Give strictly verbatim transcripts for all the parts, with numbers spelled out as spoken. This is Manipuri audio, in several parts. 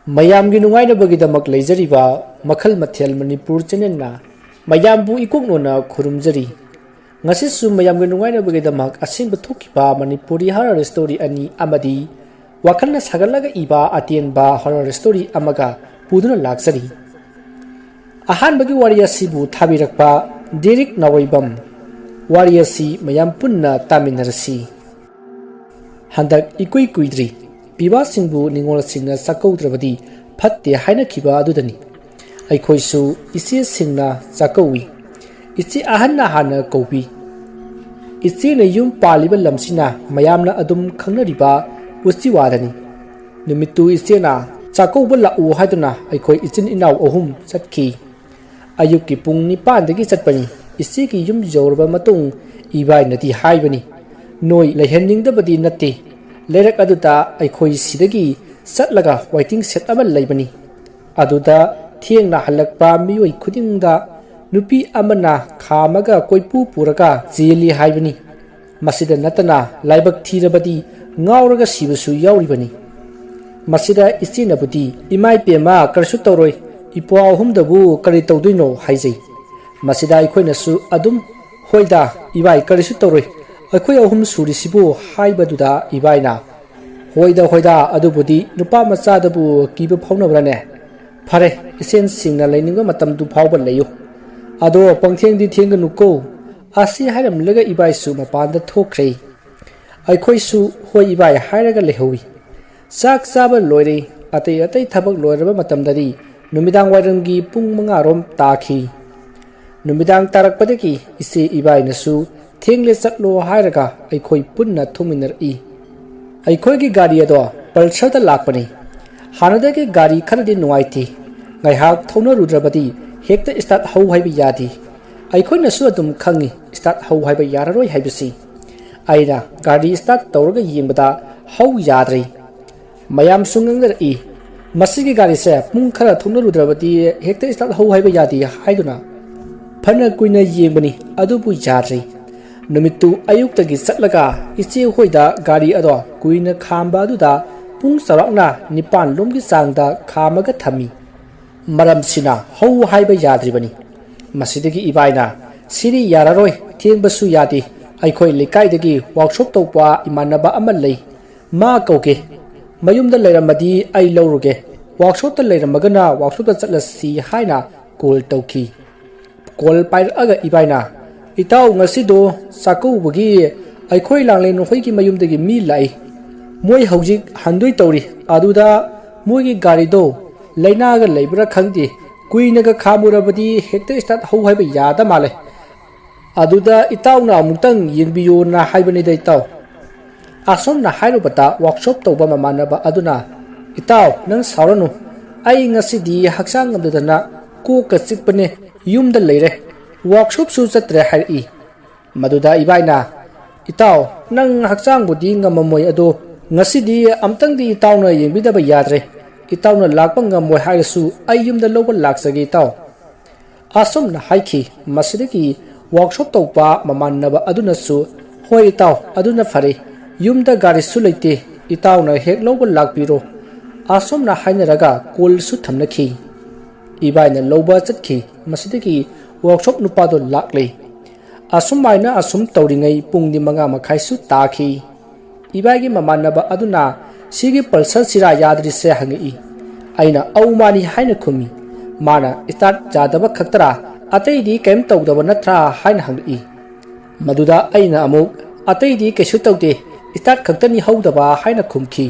ꯃꯌꯥꯝꯒꯤ ꯅꯨꯡꯉꯥꯏꯅꯕꯒꯤꯗꯃꯛ ꯂꯩꯖꯔꯤꯕ ꯃꯈꯜ ꯃꯊꯦꯜ ꯃꯅꯤꯄꯨꯔ ꯆꯦꯅꯦꯜꯅ ꯃꯌꯥꯝꯕꯨ ꯏꯀꯣꯛꯅꯣꯅ ꯈꯨꯔꯨꯝꯖꯔꯤ꯫ ꯉꯁꯤꯁꯨ ꯃꯌꯥꯝꯒꯤ ꯅꯨꯡꯉꯥꯏꯅꯕꯒꯤꯗꯃꯛ ꯑꯁꯦꯡꯕ ꯊꯣꯛꯈꯤꯕ ꯃꯅꯤꯄꯨꯔꯤ ꯍꯣꯔꯔ ꯁ꯭ꯇꯣꯔꯤ ꯑꯅꯤ ꯑꯃꯗꯤ ꯋꯥꯈꯜꯅ ꯁꯥꯒꯠꯂꯒ ꯏꯕ ꯑꯇꯦꯟꯕ ꯍꯣꯔꯔ ꯁ꯭ꯇꯣꯔꯤ ꯑꯃꯒ ꯄꯨꯗꯨꯅ ꯂꯥꯛꯆꯔꯤ꯫ ꯑꯍꯥꯟꯕꯒꯤ ꯋꯥꯔꯤ ꯑꯁꯤꯕꯨ ꯊꯥꯕꯤꯔꯛꯄ ꯗꯦꯔꯤꯛ ꯅꯥꯋꯩꯕꯝ꯫ ꯋꯥꯔꯤ ꯑꯁꯤ ꯃꯌꯥꯝ ꯄꯨꯟꯅ ꯇꯥꯃꯤꯟꯅꯔꯁꯤ꯫ ꯍꯟꯗꯛ ꯏꯀꯨꯏ ꯀꯨꯏꯗ꯭ꯔꯤ ꯄꯤꯕꯥꯁꯤꯡꯕꯨ ꯅꯤꯉꯣꯜꯁꯤꯡꯅ ꯆꯥꯛꯀꯧꯗ꯭ꯔꯕꯗꯤ ꯐꯠꯇꯦ ꯍꯥꯏꯅꯈꯤꯕ ꯑꯗꯨꯗꯅꯤ꯫ ꯑꯩꯈꯣꯏꯁꯨ ꯏꯆꯦꯁꯤꯡꯅ ꯆꯥꯛꯀꯧꯏ꯫ ꯏꯆꯦ ꯑꯍꯟꯅ ꯍꯥꯟꯅ ꯀꯧꯕꯤ꯫ ꯏꯆꯦꯅ ꯌꯨꯝ ꯄꯥꯜꯂꯤꯕ ꯂꯝꯁꯤꯅ ꯃꯌꯥꯝꯅ ꯑꯗꯨꯝ ꯈꯪꯅꯔꯤꯕ ꯎꯆꯤꯋꯥꯗꯅꯤ꯫ ꯅꯨꯃꯤꯠꯇꯨ ꯏꯆꯦꯅ ꯆꯥꯛꯀꯧꯕ ꯂꯥꯛꯎ ꯍꯥꯏꯗꯨꯅ ꯑꯩꯈꯣꯏ ꯏꯆꯤꯟ ꯏꯅꯥꯎ ꯑꯍꯨꯝ ꯆꯠꯈꯤ꯫ ꯑꯌꯨꯛꯀꯤ ꯄꯨꯡ ꯅꯤꯄꯥꯟꯗꯒꯤ ꯆꯠꯄꯅꯤ꯫ ꯏꯆꯦꯒꯤ ꯌꯨꯝ ꯌꯧꯔꯕ ꯃꯇꯨꯡ ꯏꯕꯥꯏꯅꯗꯤ ꯍꯥꯏꯕꯅꯤ, "ꯅꯣꯏ ꯂꯩꯍꯟꯅꯤꯡꯗꯕꯗꯤ ꯅꯠꯇꯦ꯫ ꯂꯩꯔꯛ ꯑꯗꯨꯗ ꯑꯩꯈꯣꯏ ꯁꯤꯗꯒꯤ ꯆꯠꯂꯒ ꯋꯦꯇꯤꯡ ꯁꯦꯠ ꯑꯃ ꯂꯩꯕꯅꯤ꯫ ꯑꯗꯨꯗ ꯊꯦꯡꯅ ꯍꯜꯂꯛꯄ ꯃꯤꯑꯣꯏ ꯈꯨꯗꯤꯡꯗ ꯅꯨꯄꯤ ꯑꯃꯅ ꯈꯥꯝꯃꯒ ꯀꯣꯏꯄꯨ ꯄꯨꯔꯒ ꯆꯦꯜꯂꯤ ꯍꯥꯏꯕꯅꯤ꯫ ꯃꯁꯤꯗ ꯅꯠꯇꯅ ꯂꯥꯏꯕꯛ ꯊꯤꯔꯕꯗꯤ ꯉꯥꯎꯔꯒ ꯁꯤꯕꯁꯨ ꯌꯥꯎꯔꯤꯕꯅꯤ꯫" ꯃꯁꯤꯗ ꯏꯆꯦꯅꯕꯨꯗꯤ, "ꯏꯃꯥ ꯏꯄꯦꯝꯃ, ꯀꯔꯤꯁꯨ ꯇꯧꯔꯣꯏ, ꯏꯄ꯭ꯋꯥ ꯑꯍꯨꯝꯗꯕꯨ ꯀꯔꯤ ꯇꯧꯗꯣꯏꯅꯣ?" ꯍꯥꯏꯖꯩ꯫ ꯃꯁꯤꯗ ꯑꯩꯈꯣꯏꯅꯁꯨ ꯑꯗꯨꯝ, "ꯍꯣꯏꯗ ꯏꯕꯥꯏ, ꯀꯔꯤꯁꯨ ꯇꯧꯔꯣꯏ, ꯑꯩꯈꯣꯏ ꯑꯍꯨꯝ ꯁꯨꯔꯤꯁꯤꯕꯨ" ꯍꯥꯏꯕꯗꯨꯗ ꯏꯕꯥꯏꯅ, "ꯍꯣꯏꯗ ꯍꯣꯏꯗ, ꯑꯗꯨꯕꯨꯗꯤ ꯅꯨꯄꯥ ꯃꯆꯥꯗꯕꯨ ꯀꯤꯕ ꯐꯥꯎꯅꯕ꯭ꯔꯅꯦ? ꯐꯔꯦ, ꯏꯆꯦꯟꯁꯤꯡꯅ ꯂꯩꯅꯤꯡꯕ ꯃꯇꯝꯗꯨ ꯐꯥꯎꯕ ꯂꯩꯌꯨ꯫ ꯑꯗꯣ ꯄꯪꯊꯦꯡꯗꯤ ꯊꯦꯡꯒꯅꯨꯀꯣ꯫" ꯑꯁꯤ ꯍꯥꯏꯔꯝꯂꯒ ꯏꯕꯥꯏꯁꯨ ꯃꯄꯥꯟꯗ ꯊꯣꯛꯈ꯭ꯔꯦ꯫ ꯑꯩꯈꯣꯏꯁꯨ "ꯍꯣꯏ ꯏꯕꯥꯏ" ꯍꯥꯏꯔꯒ ꯂꯩꯍꯧꯏ꯫ ꯆꯥꯛ ꯆꯥꯕ ꯂꯣꯏꯔꯦ꯫ ꯑꯇꯩ ꯑꯇꯩ ꯊꯕꯛ ꯂꯣꯏꯔꯕ ꯃꯇꯝꯗꯗꯤ ꯅꯨꯃꯤꯗꯥꯡ ꯋꯥꯏꯔꯝꯒꯤ ꯄꯨꯡ ꯃꯉꯥ ꯔꯣꯝ ꯇꯥꯈꯤ꯫ ꯅꯨꯃꯤꯗꯥꯡ ꯇꯥꯔꯛꯄꯗꯒꯤ ꯏꯆꯦ ꯏꯕꯥꯏꯅꯁꯨ "ꯊꯦꯡꯂꯦ, ꯆꯠꯂꯣ" ꯍꯥꯏꯔꯒ ꯑꯩꯈꯣꯏ ꯄꯨꯟꯅ ꯊꯣꯡꯃꯤꯟꯅꯔꯛꯏ꯫ ꯑꯩꯈꯣꯏꯒꯤ ꯒꯥꯔꯤ ꯑꯗꯣ ꯄꯜꯁꯔꯗ ꯂꯥꯛꯄꯅꯤ꯫ ꯍꯥꯟꯅꯗꯒꯤ ꯒꯥꯔꯤ ꯈꯔꯗꯤ ꯅꯨꯡꯉꯥꯏꯇꯦ꯫ ꯉꯥꯏꯍꯥꯛ ꯊꯧꯅꯔꯨꯗ꯭ꯔꯕꯗꯤ ꯍꯦꯛꯇ ꯁ꯭ꯇꯥꯔꯠ ꯍꯧ ꯍꯥꯏꯕ ꯌꯥꯗꯦ꯫ ꯑꯩꯈꯣꯏꯅꯁꯨ ꯑꯗꯨꯝ ꯈꯪꯉꯤ ꯁ꯭ꯇꯥꯔꯠ ꯍꯧ ꯍꯥꯏꯕ ꯌꯥꯔꯔꯣꯏ ꯍꯥꯏꯕꯁꯤ꯫ ꯑꯩꯅ ꯒꯥꯔꯤ ꯁ꯭ꯇꯥꯔꯠ ꯇꯧꯔꯒ ꯌꯦꯡꯕꯗ ꯍꯧ ꯌꯥꯗ꯭ꯔꯦ꯫ ꯃꯌꯥꯝꯁꯨ ꯉꯥꯡꯅꯔꯛꯏ, "ꯃꯁꯤꯒꯤ ꯒꯥꯔꯤꯁꯦ ꯄꯨꯡ ꯈꯔ ꯊꯧꯅꯔꯨꯗ꯭ꯔꯕꯗꯤ ꯍꯦꯛꯇ ꯁ꯭ꯇꯥꯔꯠ ꯍꯧ ꯍꯥꯏꯕ ꯌꯥꯗꯦ" ꯍꯥꯏꯗꯨꯅ꯫ ꯐꯅ ꯀꯨꯏꯅ ꯌꯦꯡꯕꯅꯤ, ꯑꯗꯨꯕꯨ ꯌꯥꯗ꯭ꯔꯦ꯫ ꯅꯨꯃꯤꯠꯇꯨ ꯑꯌꯨꯛꯇꯒꯤ ꯆꯠꯂꯒ ꯏꯆꯦ ꯍꯣꯏꯗ ꯒꯥꯔꯤ ꯑꯗꯣ ꯀꯨꯏꯅ ꯈꯥꯝꯕ ꯑꯗꯨꯗ ꯄꯨꯡ ꯆꯥꯎꯔꯥꯛꯅ ꯅꯤꯄꯥꯟ ꯂꯣꯝꯒꯤ ꯆꯥꯡꯗ ꯈꯥꯝꯃꯒ ꯊꯝꯃꯤ꯫ ꯃꯔꯝꯁꯤꯅ ꯍꯧ ꯍꯥꯏꯕ ꯌꯥꯗ꯭ꯔꯤꯕꯅꯤ꯫ ꯃꯁꯤꯗꯒꯤ ꯏꯕꯥꯏꯅ, "ꯁꯤꯗꯤ ꯌꯥꯔꯔꯣꯏ, ꯊꯦꯡꯕꯁꯨ ꯌꯥꯗꯦ, ꯑꯩꯈꯣꯏ ꯂꯩꯀꯥꯏꯗꯒꯤ ꯋꯥꯛꯁꯣꯞ ꯇꯧꯕ ꯏꯃꯥꯟꯅꯕ ꯑꯃ ꯂꯩ, ꯃꯥ ꯀꯧꯒꯦ, ꯃꯌꯨꯝꯗ ꯂꯩꯔꯝꯃꯗꯤ ꯑꯩ ꯂꯧꯔꯨꯒꯦ, ꯋꯥꯛꯁꯣꯞꯇ ꯂꯩꯔꯝꯃꯒꯅ ꯋꯥꯛꯁꯣꯞꯇ ꯆꯠꯂꯁꯤ" ꯍꯥꯏꯅ ꯀꯣꯜ ꯇꯧꯈꯤ꯫ ꯀꯣꯜ ꯄꯥꯏꯔꯛꯑꯒ ꯏꯕꯥꯏꯅ, "ꯏꯇꯥꯎ, ꯉꯁꯤꯗꯣ ꯆꯥꯛꯀꯧꯕꯒꯤ ꯑꯩꯈꯣꯏ ꯂꯥꯡꯂꯦꯟ ꯍꯣꯏꯒꯤ ꯃꯌꯨꯝꯗꯒꯤ ꯃꯤ ꯂꯥꯛꯏ꯫ ꯃꯣꯏ ꯍꯧꯖꯤꯛ ꯍꯟꯗꯣꯏ ꯇꯧꯔꯤ꯫ ꯑꯗꯨꯗ ꯃꯣꯏꯒꯤ ꯒꯥꯔꯤꯗꯣ ꯂꯥꯏꯅꯥꯒ ꯂꯩꯕ꯭ꯔꯥ ꯈꯪꯗꯦ, ꯀꯨꯏꯅꯒ ꯈꯥꯝꯃꯨꯔꯕꯗꯤ ꯍꯦꯛꯇ ꯏꯁꯇꯥꯔꯠ ꯍꯧ ꯍꯥꯏꯕ ꯌꯥꯗ ꯃꯥꯜꯂꯦ꯫ ꯑꯗꯨꯗ ꯏꯇꯥꯎꯅ ꯑꯃꯨꯛꯇꯪ ꯌꯦꯡꯕꯤꯌꯣꯅ ꯍꯥꯏꯕꯅꯤꯗ ꯏꯇꯥꯎ"꯫ ꯑꯁꯨꯝꯅ ꯍꯥꯏꯔꯨꯕꯗ ꯋꯥꯛꯁꯣꯞ ꯇꯧꯕ ꯃꯃꯥꯟꯅꯕ ꯑꯗꯨꯅ, "ꯏꯇꯥꯎ, ꯅꯪ ꯁꯥꯎꯔꯅꯨ, ꯑꯩ ꯉꯁꯤꯗꯤ ꯍꯛꯆꯥꯡ ꯉꯝꯗꯗꯅ ꯀꯣꯛꯀ ꯆꯤꯛꯄꯅꯦ, ꯌꯨꯝꯗ ꯂꯩꯔꯦ, ꯋꯥꯛꯁꯣꯞꯁꯨ ꯆꯠꯇ꯭ꯔꯦ" ꯍꯥꯏꯔꯛꯏ꯫ ꯃꯗꯨꯗ ꯏꯕꯥꯏꯅ, "ꯏꯇꯥꯎ, ꯅꯪ ꯍꯛꯆꯥꯡꯕꯨꯗꯤ ꯉꯝꯃꯝꯃꯣꯏ, ꯑꯗꯣ ꯉꯁꯤꯗꯤ ꯑꯝꯇꯪꯗꯤ ꯏꯇꯥꯎꯅ ꯌꯦꯡꯕꯤꯗꯕ ꯌꯥꯗ꯭ꯔꯦ꯫ ꯏꯇꯥꯎꯅ ꯂꯥꯛꯄ ꯉꯝꯃꯣꯏ ꯍꯥꯏꯔꯁꯨ ꯑꯩ ꯌꯨꯝꯗ ꯂꯧꯕ ꯂꯥꯛꯆꯒꯦ ꯏꯇꯥꯎ"꯫ ꯑꯁꯨꯝꯅ ꯍꯥꯏꯈꯤ꯫ ꯃꯁꯤꯗꯒꯤ ꯋꯥꯛꯁꯣꯞ ꯇꯧꯕ ꯃꯃꯥꯟꯅꯕ ꯑꯗꯨꯅꯁꯨ, "ꯍꯣꯏ ꯏꯇꯥꯎ, ꯑꯗꯨꯅ ꯐꯔꯦ, ꯌꯨꯝꯗ ꯒꯥꯔꯤꯁꯨ ꯂꯩꯇꯦ, ꯏꯇꯥꯎꯅ ꯍꯦꯛ ꯂꯧꯕ ꯂꯥꯛꯄꯤꯔꯣ"꯫ ꯑꯁꯨꯝꯅ ꯍꯥꯏꯅꯔꯒ ꯀꯣꯜꯁꯨ ꯊꯝꯅꯈꯤ꯫ ꯏꯕꯥꯏꯅ ꯂꯧꯕ ꯆꯠꯈꯤ꯫ ꯃꯁꯤꯗꯒꯤ ꯋꯥꯛꯁꯣꯞ ꯅꯨꯄꯥꯗꯣ ꯂꯥꯛꯂꯦ꯫ ꯑꯁꯨꯝꯃꯥꯏꯅ ꯑꯁꯨꯝ ꯇꯧꯔꯤꯉꯩ ꯄꯨꯡꯗꯤ ꯃꯉꯥ ꯃꯈꯥꯏꯁꯨ ꯇꯥꯈꯤ꯫ ꯏꯕꯥꯏꯒꯤ ꯃꯃꯥꯟꯅꯕ ꯑꯗꯨꯅ, "ꯁꯤꯒꯤ ꯄꯜꯁꯔꯁꯤꯔꯥ ꯌꯥꯗ꯭ꯔꯤꯁꯦ?" ꯍꯪꯉꯛꯏ꯫ ꯑꯩꯅ, "ꯑꯧ, ꯃꯥꯅꯤ" ꯍꯥꯏꯅ ꯈꯨꯝꯃꯤ꯫ ꯃꯥꯅ, "ꯏꯁꯇꯥꯔꯠ ꯌꯥꯗꯕ ꯈꯛꯇꯔꯥ, ꯑꯇꯩꯗꯤ ꯀꯔꯤꯝ ꯇꯧꯗꯕ ꯅꯠꯇ꯭ꯔꯥ?" ꯍꯥꯏꯅ ꯍꯪꯂꯛꯏ꯫ ꯃꯗꯨꯗ ꯑꯩꯅ ꯑꯃꯨꯛ, "ꯑꯇꯩꯗꯤ ꯀꯩꯁꯨ ꯇꯧꯗꯦ, ꯏꯁꯇꯥꯔꯠ ꯈꯛꯇꯅꯤ ꯍꯧꯗꯕ" ꯍꯥꯏꯅ ꯈꯨꯝꯈꯤ꯫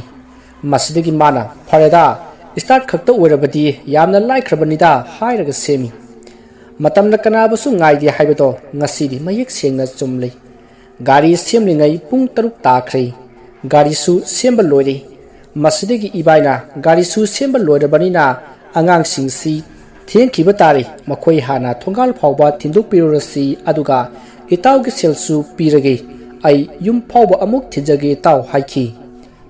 ꯃꯁꯤꯗꯒꯤ ꯃꯥꯅ, "ꯐꯔꯦꯗ, ꯏꯁꯇꯥꯔꯠ ꯈꯛꯇ ꯑꯣꯏꯔꯕꯗꯤ ꯌꯥꯝꯅ ꯂꯥꯏꯈ꯭ꯔꯕꯅꯤꯗ" ꯍꯥꯏꯔꯒ ꯁꯦꯝꯃꯤ꯫ ꯃꯇꯝꯅ ꯀꯅꯥꯕꯨꯁꯨ ꯉꯥꯏꯗꯦ ꯍꯥꯏꯕꯗꯣ ꯉꯁꯤꯗꯤ ꯃꯌꯦꯛ ꯁꯦꯡꯅ ꯆꯨꯝꯂꯦ꯫ ꯒꯥꯔꯤ ꯁꯦꯝꯂꯤꯉꯩ ꯄꯨꯡ ꯇꯔꯨꯛ ꯇꯥꯈ꯭ꯔꯦ꯫ ꯒꯥꯔꯤꯁꯨ ꯁꯦꯝꯕ ꯂꯣꯏꯔꯦ꯫ ꯃꯁꯤꯗꯒꯤ ꯏꯕꯥꯏꯅ, "ꯒꯥꯔꯤꯁꯨ ꯁꯦꯝꯕ ꯂꯣꯏꯔꯕꯅꯤꯅ ꯑꯉꯥꯡꯁꯤꯡꯁꯤ ꯊꯦꯡꯈꯤꯕ ꯇꯥꯔꯦ, ꯃꯈꯣꯏ ꯍꯥꯟꯅ ꯊꯣꯡꯒꯥꯜ ꯐꯥꯎꯕ ꯊꯤꯟꯗꯣꯛꯄꯤꯔꯨꯔꯁꯤ, ꯑꯗꯨꯒ ꯏꯇꯥꯎꯒꯤ ꯁꯦꯜꯁꯨ ꯄꯤꯔꯒꯦ, ꯑꯩ ꯌꯨꯝ ꯐꯥꯎꯕ ꯑꯃꯨꯛ ꯊꯤꯟꯖꯒꯦ ꯏꯇꯥꯎ" ꯍꯥꯏꯈꯤ꯫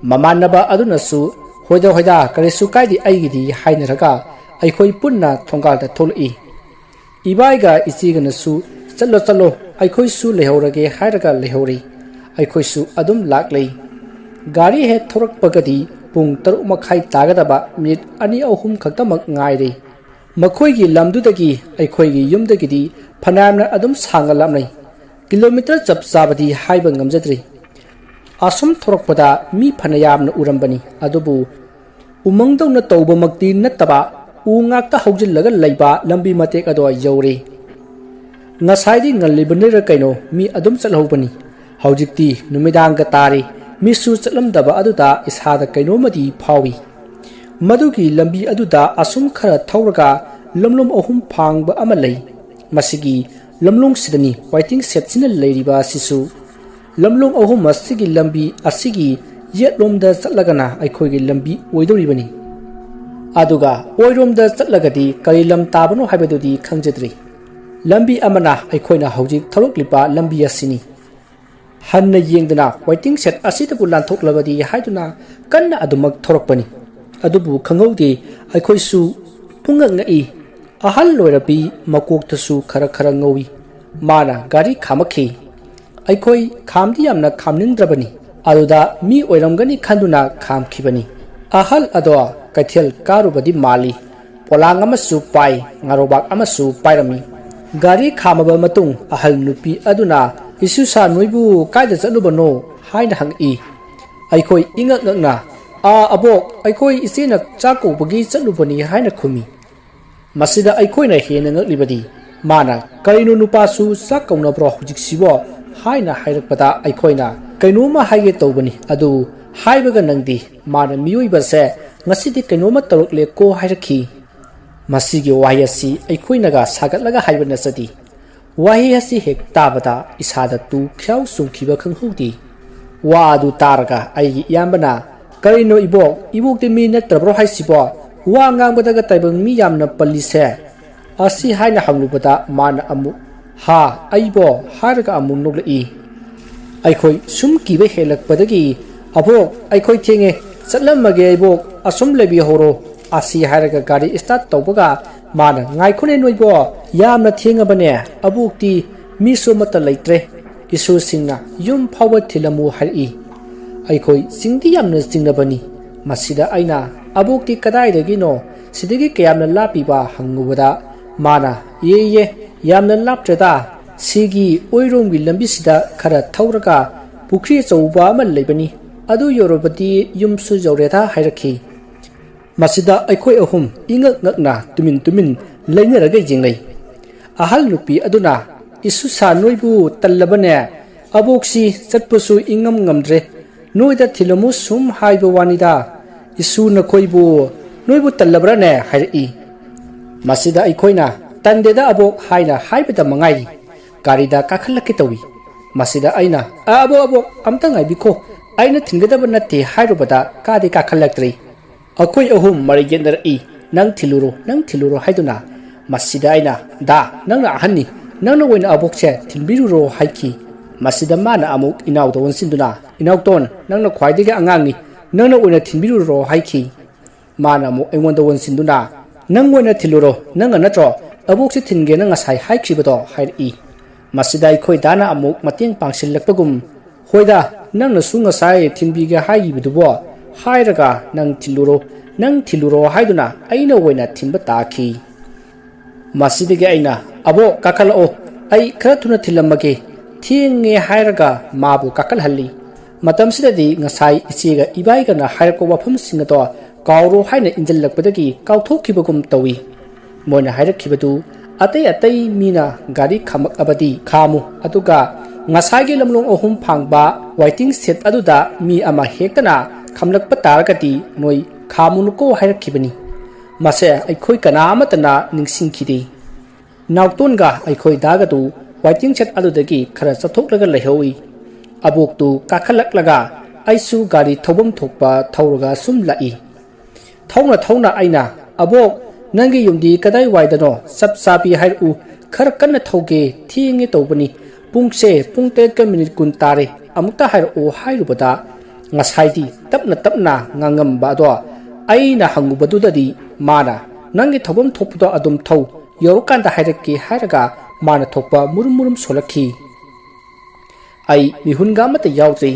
ꯃꯃꯥꯟꯅꯕ ꯑꯗꯨꯅꯁꯨ, "ꯍꯣꯏꯗ, ꯍꯣꯏꯗ, ꯀꯔꯤꯁꯨ ꯀꯥꯏꯗꯦ ꯑꯩꯒꯤꯗꯤ" ꯍꯥꯏꯅꯔꯒ ꯑꯩꯈꯣꯏ ꯄꯨꯟꯅ ꯊꯣꯡꯒꯥꯜꯗ ꯊꯣꯛꯂꯛꯏ꯫ ꯏꯕꯥꯏꯒ ꯏꯆꯦꯒꯅꯁꯨ, "ꯆꯠꯂꯣ, ꯆꯠꯂꯣ, ꯑꯩꯈꯣꯏꯁꯨ ꯂꯩꯍꯧꯔꯒꯦ" ꯍꯥꯏꯔꯒ ꯂꯩꯍꯧꯔꯤ꯫ ꯑꯩꯈꯣꯏꯁꯨ ꯑꯗꯨꯝ ꯂꯥꯛꯂꯤ꯫ ꯒꯥꯔꯤ ꯍꯦꯛ ꯊꯧꯔꯛꯄꯒꯗꯤ ꯄꯨꯡ ꯇꯔꯨꯛ ꯃꯈꯥꯏ ꯇꯥꯒꯗꯕ ꯃꯤꯅꯤꯠ ꯑꯅꯤ ꯑꯍꯨꯝ ꯈꯛꯇꯃꯛ ꯉꯥꯏꯔꯦ꯫ ꯃꯈꯣꯏꯒꯤ ꯂꯝꯗꯨꯗꯒꯤ ꯑꯩꯈꯣꯏꯒꯤ ꯌꯨꯝꯗꯒꯤꯗꯤ ꯐꯅꯌꯥꯝꯅ ꯑꯗꯨꯝ ꯁꯥꯡꯅ ꯂꯥꯞꯅꯩ꯫ ꯀꯤꯂꯣꯃꯤꯇꯔ ꯆꯞ ꯆꯥꯕꯗꯤ ꯍꯥꯏꯕ ꯉꯝꯖꯗ꯭ꯔꯤ꯫ ꯑꯁꯨꯝ ꯊꯣꯔꯛꯄꯗ ꯃꯤ ꯐꯅꯌꯥꯝꯅ ꯎꯔꯝꯕꯅꯤ, ꯑꯗꯨꯕꯨ ꯎꯃꯪꯗꯧꯅ ꯇꯧꯕꯃꯛꯇꯤ ꯅꯠꯇꯕ, ꯎ ꯉꯥꯛꯇ ꯍꯧꯖꯤꯜꯂꯒ ꯂꯩꯕ ꯂꯝꯕꯤ ꯃꯇꯦꯛ ꯑꯗꯣ ꯌꯧꯔꯦ꯫ ꯉꯁꯥꯏꯗꯤ ꯉꯜꯂꯤꯕꯅꯤꯔ ꯀꯩꯅꯣ ꯃꯤ ꯑꯗꯨꯝ ꯆꯠꯍꯧꯕꯅꯤ꯫ ꯍꯧꯖꯤꯛꯇꯤ ꯅꯨꯃꯤꯗꯥꯡꯒ ꯇꯥꯔꯤ꯫ ꯃꯤꯁꯨ ꯆꯠꯂꯝꯗꯕ ꯑꯗꯨꯗ ꯏꯁꯥꯗ ꯀꯩꯅꯣꯝꯃꯗꯤ ꯐꯥꯎꯏ꯫ ꯃꯗꯨꯒꯤ ꯂꯝꯕꯤ ꯑꯗꯨꯗ ꯑꯁꯨꯝ ꯈꯔ ꯊꯧꯔꯒ ꯂꯝꯂꯣꯡ ꯑꯍꯨꯝ ꯐꯥꯡꯕ ꯑꯃ ꯂꯩ꯫ ꯃꯁꯤꯒꯤ ꯂꯝꯂꯣꯡꯁꯤꯗꯅꯤ waiting shed ꯁꯤꯅ ꯂꯩꯔꯤꯕ ꯑꯁꯤꯁꯨ꯫ ꯂꯝꯂꯣꯡ ꯑꯍꯨꯝ ꯑꯁꯤꯒꯤ ꯂꯝꯕꯤ ꯑꯁꯤꯒꯤ ꯌꯦꯠꯂꯣꯝꯗ ꯆꯠꯂꯒꯅ ꯑꯩꯈꯣꯏꯒꯤ ꯂꯝꯕꯤ ꯑꯣꯏꯗꯧꯔꯤꯕꯅꯤ꯫ ꯑꯗꯨꯒ ꯑꯣꯏꯔꯣꯝꯗ ꯆꯠꯂꯒꯗꯤ ꯀꯔꯤ ꯂꯝ ꯇꯥꯕꯅꯣ ꯍꯥꯏꯕꯗꯨꯗꯤ ꯈꯪꯖꯗ꯭ꯔꯤ꯫ ꯂꯝꯕꯤ ꯑꯃꯅ ꯑꯩꯈꯣꯏꯅ ꯍꯧꯖꯤꯛ ꯊꯧꯔꯛꯂꯤꯕ ꯂꯝꯕꯤ ꯑꯁꯤꯅꯤ꯫ ꯍꯟꯅ ꯌꯦꯡꯗꯨꯅ waiting shed ꯑꯁꯤꯗꯕꯨ ꯂꯥꯟꯊꯣꯛꯂꯕꯗꯤ ꯍꯥꯏꯗꯨꯅ ꯀꯟꯅ ꯑꯗꯨꯃꯛ ꯊꯧꯔꯛꯄꯅꯤ꯫ ꯑꯗꯨꯕꯨ ꯈꯪꯍꯧꯗꯦ, ꯑꯩꯈꯣꯏꯁꯨ ꯄꯨꯡꯉꯛ ꯉꯛꯏ꯫ ꯑꯍꯜ ꯑꯣꯏꯔꯕꯤ ꯃꯀꯣꯛꯇꯁꯨ ꯈꯔ ꯈꯔ ꯉꯧꯏ꯫ ꯃꯥꯅ ꯒꯥꯔꯤ ꯈꯥꯝꯃꯛꯈꯤ꯫ ꯑꯩꯈꯣꯏ ꯈꯥꯝꯗꯤ ꯌꯥꯝꯅ ꯈꯥꯝꯅꯤꯡꯗ꯭ꯔꯕꯅꯤ꯫ ꯑꯗꯨꯗ ꯃꯤ ꯑꯣꯏꯔꯝꯒꯅꯤ ꯈꯟꯗꯨꯅ ꯈꯥꯝꯈꯤꯕꯅꯤ꯫ ꯑꯍꯜ ꯑꯗꯣ ꯀꯩꯊꯦꯜ ꯀꯥꯔꯨꯕꯗꯤ ꯃꯥꯜꯂꯤ꯫ ꯄꯣꯂꯥꯡ ꯑꯃꯁꯨ ꯄꯥꯏ, ꯉꯥꯔꯣꯕꯥꯛ ꯑꯃꯁꯨ ꯄꯥꯏꯔꯝꯃꯤ꯫ ꯒꯥꯔꯤ ꯈꯥꯝꯃꯕ ꯃꯇꯨꯡ ꯑꯍꯜ ꯅꯨꯄꯤ ꯑꯗꯨꯅ, "ꯏꯁꯨꯁꯥ ꯅꯣꯏꯕꯨ ꯀꯥꯏꯗ ꯆꯠꯂꯨꯕꯅꯣ?" ꯍꯥꯏꯅ ꯍꯪꯉꯛꯏ꯫ ꯑꯩꯈꯣꯏ ꯏꯉꯛ ꯉꯛꯅ, "ꯑꯥ ꯑꯕꯣꯛ, ꯑꯩꯈꯣꯏ ꯏꯆꯦꯅ ꯆꯥꯛ ꯀꯧꯕꯒꯤ ꯆꯠꯂꯨꯕꯅꯤ" ꯍꯥꯏꯅ ꯈꯨꯝꯃꯤ꯫ ꯃꯁꯤꯗ ꯑꯩꯈꯣꯏꯅ ꯍꯦꯟꯅ ꯉꯛꯂꯤꯕꯗꯤ ꯃꯥꯅ, "ꯀꯔꯤꯅꯣ ꯅꯨꯄꯥꯁꯨ ꯆꯥꯛ ꯀꯧꯅꯕ꯭ꯔꯣ ꯍꯧꯖꯤꯛꯁꯤꯕꯣ?" ꯍꯥꯏꯅ ꯍꯥꯏꯔꯛꯄꯗ ꯑꯩꯈꯣꯏꯅ, "ꯀꯩꯅꯣꯝꯃ ꯍꯥꯏꯒꯦ ꯇꯧꯕꯅꯤ, ꯑꯗꯨ ꯍꯥꯏꯕꯒ ꯅꯪꯗꯤ, ꯃꯥꯅ ꯃꯤꯑꯣꯏꯕꯁꯦ ꯉꯁꯤꯗꯤ ꯀꯩꯅꯣꯝꯃ ꯇꯧꯔꯛꯂꯦꯀꯣ" ꯍꯥꯏꯔꯛꯈꯤ꯫ ꯃꯁꯤꯒꯤ ꯋꯥꯍꯩ ꯑꯁꯤ ꯑꯩꯈꯣꯏꯅꯒ ꯁꯥꯒꯠꯂꯒ ꯍꯥꯏꯕ ꯅꯠꯆꯗꯦ꯫ ꯋꯥꯍꯩ ꯑꯁꯤ ꯍꯦꯛ ꯇꯥꯕꯗ ꯏꯁꯥꯗ ꯇꯨ ꯈ꯭ꯌꯥꯎ ꯆꯨꯡꯈꯤꯕ ꯈꯪꯍꯧꯗꯦ꯫ ꯋꯥ ꯑꯗꯨ ꯇꯥꯔꯒ ꯑꯩꯒꯤ ꯏꯌꯥꯝꯕꯅ, "ꯀꯔꯤꯅꯣ ꯏꯕꯣꯛ, ꯏꯕꯣꯛꯇꯤ ꯃꯤ ꯅꯠꯇ꯭ꯔꯕ꯭ꯔꯣ ꯍꯥꯏꯁꯤꯕꯣ? ꯋꯥ ꯉꯥꯡꯕꯗꯒ ꯇꯥꯏꯕꯪ ꯃꯤ ꯌꯥꯝꯅ ꯄꯜꯂꯤꯁꯦ?" ꯑꯁꯤ ꯍꯥꯏꯅ ꯍꯪꯂꯨꯕꯗ ꯃꯥꯅ ꯑꯃꯨꯛ, "ꯍꯥ, ꯑꯩꯕꯣ?" ꯍꯥꯏꯔꯒ ꯑꯃꯨꯛ ꯅꯣꯛꯂꯛꯏ꯫ ꯑꯩꯈꯣꯏ ꯁꯨꯝ ꯀꯤꯕ ꯍꯦꯜꯂꯛꯄꯗꯒꯤ, "ꯑꯕꯣꯛ, ꯑꯩꯈꯣꯏ ꯊꯦꯡꯉꯦ, ꯆꯠꯂꯝꯃꯒꯦ ꯏꯕꯣꯛ, ꯑꯁꯨꯝ ꯂꯩꯕꯤꯍꯧꯔꯣ" ꯑꯁꯤ ꯍꯥꯏꯔꯒ ꯒꯥꯔꯤ start ꯇꯧꯕꯒ ꯃꯥꯅ, "ꯉꯥꯏꯈꯣꯅꯦ ꯅꯣꯏꯕꯣ, ꯌꯥꯝꯅ ꯊꯦꯡꯉꯕꯅꯦ, ꯑꯕꯣꯛꯇꯤ ꯃꯤꯁꯨ ꯑꯃꯠꯇ ꯂꯩꯇ꯭ꯔꯦ, ꯏꯁꯨꯁꯤꯡꯅ ꯌꯨꯝ ꯐꯥꯎꯕ ꯊꯤꯜꯂꯝꯃꯨ" ꯍꯥꯏꯔꯛꯏ꯫ ꯑꯩꯈꯣꯏ ꯆꯤꯡꯗꯤ ꯌꯥꯝꯅ ꯆꯤꯡꯅꯕꯅꯤ꯫ ꯃꯁꯤꯗ ꯑꯩꯅ, "ꯑꯕꯣꯛꯇꯤ ꯀꯗꯥꯏꯗꯒꯤꯅꯣ? ꯁꯤꯗꯒꯤ ꯀꯌꯥꯝꯅ ꯂꯥꯞꯄꯤꯕ?" ꯍꯪꯉꯨꯕꯗ, ꯃꯥꯅ, "ꯏꯌꯦ, ꯏꯌꯦ, ꯌꯥꯝꯅ ꯂꯥꯞꯇ꯭ꯔꯦꯗ꯫ ꯁꯤꯒꯤ ꯑꯣꯏꯔꯣꯝꯒꯤ ꯂꯝꯕꯤꯁꯤꯗ ꯈꯔ ꯊꯧꯔꯒ ꯄꯨꯈ꯭ꯔꯤ ꯑꯆꯧꯕ ꯑꯃ ꯂꯩꯕꯅꯤ꯫ ꯑꯗꯨ ꯌꯧꯔꯕꯗꯤ ꯌꯨꯝꯁꯨ ꯌꯧꯔꯦꯗ" ꯍꯥꯏꯔꯛꯈꯤ꯫ ꯃꯁꯤꯗ ꯑꯩꯈꯣꯏ ꯑꯍꯨꯝ ꯏꯉꯛ ꯉꯛꯅ ꯇꯨꯃꯤꯟ ꯇꯨꯃꯤꯟ ꯂꯩꯅꯔꯒ ꯌꯦꯡꯅꯩ꯫ ꯑꯍꯜ ꯅꯨꯄꯤ ꯑꯗꯨꯅ, "ꯏꯁꯨꯁꯥ, ꯅꯣꯏꯕꯨ ꯇꯜꯂꯕꯅꯦ? ꯑꯕꯣꯛꯁꯤ ꯆꯠꯄꯁꯨ ꯏꯉꯝ ꯉꯝꯗ꯭ꯔꯦ꯫ ꯅꯣꯏꯗ ꯊꯤꯜꯂꯝꯃꯨ ꯁꯨꯝ ꯍꯥꯏꯕ ꯋꯥꯅꯤꯗ꯫ ꯏꯁꯨ, ꯅꯈꯣꯏꯕꯨ, ꯅꯣꯏꯕꯨ ꯇꯜꯂꯕ꯭ꯔꯥꯅꯦ?" ꯍꯥꯏꯔꯛꯏ꯫ ꯃꯁꯤꯗ ꯑꯩꯈꯣꯏꯅ, "ꯇꯟꯗꯦꯗ ꯑꯕꯣꯛ" ꯍꯥꯏꯅ ꯍꯥꯏꯕꯗ ꯃꯉꯥꯏꯔꯤ꯫ ꯒꯥꯔꯤꯗ ꯀꯥꯈꯠꯂꯛꯀꯦ ꯇꯧꯏ꯫ ꯃꯁꯤꯗ ꯑꯩꯅ, "ꯑ, ꯑꯕꯣꯛ, ꯑꯕꯣꯛ, ꯑꯝꯇ ꯉꯥꯏꯕꯤꯈꯣ, ꯑꯩꯅ ꯊꯤꯟꯒꯗꯕ ꯅꯠꯇꯦ" ꯍꯥꯏꯔꯨꯕꯗ ꯀꯥꯗꯤ ꯀꯥꯈꯠꯂꯛꯇ꯭ꯔꯦ꯫ ꯑꯩꯈꯣꯏ ꯑꯍꯨꯝ ꯃꯔꯩ ꯌꯦꯠꯅꯔꯛꯏ, "ꯅꯪ ꯊꯤꯜꯂꯨꯔꯣ, ꯅꯪ ꯊꯤꯜꯂꯨꯔꯣ" ꯍꯥꯏꯗꯨꯅ꯫ ꯃꯁꯤꯗ ꯑꯩꯅ, "ꯗꯥ, ꯅꯪꯅ ꯑꯍꯟꯅꯤ, ꯅꯪꯅ ꯑꯣꯏꯅ ꯑꯕꯣꯛꯁꯦ ꯊꯤꯟꯕꯤꯔꯨꯔꯣ" ꯍꯥꯏꯈꯤ꯫ ꯃꯁꯤꯗ ꯃꯥꯅ ꯑꯃꯨꯛ ꯏꯅꯥꯎꯗ ꯑꯣꯟꯁꯤꯟꯗꯨꯅ, "ꯏꯅꯥꯎꯇꯣꯟ, ꯅꯪꯅ ꯈ꯭ꯋꯥꯏꯗꯒꯤ ꯑꯉꯥꯡꯅꯤ, ꯅꯪꯅ ꯑꯣꯏꯅ ꯊꯤꯟꯕꯤꯔꯨꯔꯣ" ꯍꯥꯏꯈꯤ꯫ ꯃꯥꯅ ꯑꯃꯨꯛ ꯑꯩꯉꯣꯟꯗ ꯑꯣꯟꯁꯤꯟꯗꯨꯅ, "ꯅꯪ ꯑꯣꯏꯅ ꯊꯤꯜꯂꯨꯔꯣ, ꯅꯪꯅ ꯅꯠꯇ꯭ꯔꯣ ꯑꯕꯣꯛꯁꯤ ꯊꯤꯟꯒꯦꯅ ꯉꯁꯥꯏ ꯍꯥꯏꯈꯤꯕꯗꯣ?" ꯍꯥꯏꯔꯛꯏ꯫ ꯃꯁꯤꯗ ꯑꯩꯈꯣꯏ ꯗꯥꯅ ꯑꯃꯨꯛ ꯃꯇꯦꯡ ꯄꯥꯡꯁꯤꯜꯂꯛꯄꯒꯨꯝ, "ꯍꯣꯏꯗ, ꯅꯪꯅꯁꯨ ꯉꯁꯥꯏ ꯊꯤꯟꯕꯤꯒꯦ ꯍꯥꯏꯈꯤꯕꯗꯨꯕꯣ?" ꯍꯥꯏꯔꯒ, "ꯅꯪ ꯊꯤꯜꯂꯨꯔꯣ, ꯅꯪ ꯊꯤꯜꯂꯨꯔꯣ" ꯍꯥꯏꯗꯨꯅ ꯑꯩꯅ ꯑꯣꯏꯅ ꯊꯤꯟꯕ ꯇꯥꯈꯤ꯫ ꯃꯁꯤꯗꯒꯤ ꯑꯩꯅ, "ꯑꯕꯣꯛ, ꯀꯥꯈꯠꯂꯛꯑꯣ, ꯑꯩ ꯈꯔ ꯊꯨꯅ ꯊꯤꯜꯂꯝꯃꯒꯦ, ꯊꯦꯡꯉꯦ" ꯍꯥꯏꯔꯒ ꯃꯥꯕꯨ ꯀꯥꯈꯠꯍꯜꯂꯤ꯫ ꯃꯇꯝꯁꯤꯗꯗꯤ ꯉꯁꯥꯏ ꯏꯆꯦꯒ ꯏꯕꯥꯏꯒꯅ ꯍꯥꯏꯔꯛꯄ ꯋꯥꯐꯝꯁꯤꯡ ꯑꯗꯣ ꯀꯥꯎꯔꯣ ꯍꯥꯏꯅ ꯏꯟꯖꯜꯂꯛꯄꯗꯒꯤ ꯀꯥꯎꯊꯣꯛꯈꯤꯕꯒꯨꯝ ꯇꯧꯏ꯫ ꯃꯣꯏꯅ ꯍꯥꯏꯔꯛꯈꯤꯕꯗꯨ, "ꯑꯇꯩ ꯑꯇꯩ ꯃꯤꯅ ꯒꯥꯔꯤ ꯈꯥꯝꯃꯛꯑꯕꯗꯤ ꯈꯥꯝꯃꯨ, ꯑꯗꯨꯒ ꯉꯁꯥꯏꯒꯤ ꯂꯝꯂꯣꯡ ꯑꯍꯨꯝ ꯐꯥꯡꯕ waiting shed ꯑꯗꯨꯗ ꯃꯤ ꯑꯃ ꯍꯦꯛꯇꯅ ꯈꯥꯝꯂꯛꯄ ꯇꯥꯔꯒꯗꯤ ꯅꯣꯏ ꯈꯥꯝꯃꯨꯅꯨꯀꯣ" ꯍꯥꯏꯔꯛꯈꯤꯕꯅꯤ꯫ ꯃꯁꯦ ꯑꯩꯈꯣꯏ ꯀꯅꯥ ꯑꯃꯠꯇꯅ ꯅꯤꯡꯁꯤꯡꯈꯤꯗꯦ꯫ ꯅꯥꯎꯇꯣꯟꯒ ꯑꯩꯈꯣꯏ ꯗꯥꯒꯗꯨ waiting shed ꯑꯗꯨꯗꯒꯤ ꯈꯔ ꯆꯠꯊꯣꯛꯂꯒ ꯂꯩꯍꯧꯏ꯫ ꯑꯕꯣꯛꯇꯨ ꯀꯥꯈꯠꯂꯛꯂꯒ ꯑꯩꯁꯨ ꯒꯥꯔꯤ ꯊꯧꯐꯝ ꯊꯣꯛꯄ ꯊꯧꯔꯒ ꯁꯨꯝ ꯂꯥꯛꯏ꯫ ꯊꯧꯅ ꯊꯧꯅ ꯑꯩꯅ, "ꯑꯕꯣꯛ, ꯅꯪꯒꯤ ꯌꯨꯝꯗꯤ ꯀꯗꯥꯏꯋꯥꯏꯗꯅꯣ? ꯆꯞ ꯆꯥꯕꯤ ꯍꯥꯏꯔꯛꯎ, ꯈꯔ ꯀꯟꯅ ꯊꯧꯒꯦ, ꯊꯦꯡꯉꯦ ꯇꯧꯕꯅꯤ꯫ ꯄꯨꯡꯁꯦ ꯄꯨꯡ ꯇꯔꯦꯠꯀ ꯃꯤꯅꯤꯠ ꯀꯨꯟ ꯇꯥꯔꯦ, ꯑꯃꯨꯛꯇ ꯍꯥꯏꯔꯛꯑꯣ" ꯍꯥꯏꯔꯨꯕꯗ, ꯉꯁꯥꯏꯗꯤ ꯇꯞꯅ ꯇꯞꯅ ꯉꯥꯡꯉꯝꯕ ꯑꯗꯣ ꯑꯩꯅ ꯍꯪꯉꯨꯕꯗꯨꯗꯗꯤ ꯃꯥꯅ, "ꯅꯪꯒꯤ ꯊꯧꯐꯝ ꯊꯣꯛꯄꯗꯣ ꯑꯗꯨꯝ ꯊꯧ, ꯌꯧꯔꯀꯥꯟꯗ ꯍꯥꯏꯔꯛꯀꯦ" ꯍꯥꯏꯔꯒ ꯃꯥꯅ ꯊꯣꯛꯄ ꯃꯨꯔꯨꯝ ꯃꯨꯔꯨꯝ ꯁꯣꯜꯂꯛꯈꯤ꯫ ꯑꯩ ꯃꯤꯍꯨꯟꯒ ꯑꯃꯠꯇ ꯌꯥꯎꯗ꯭ꯔꯤ꯫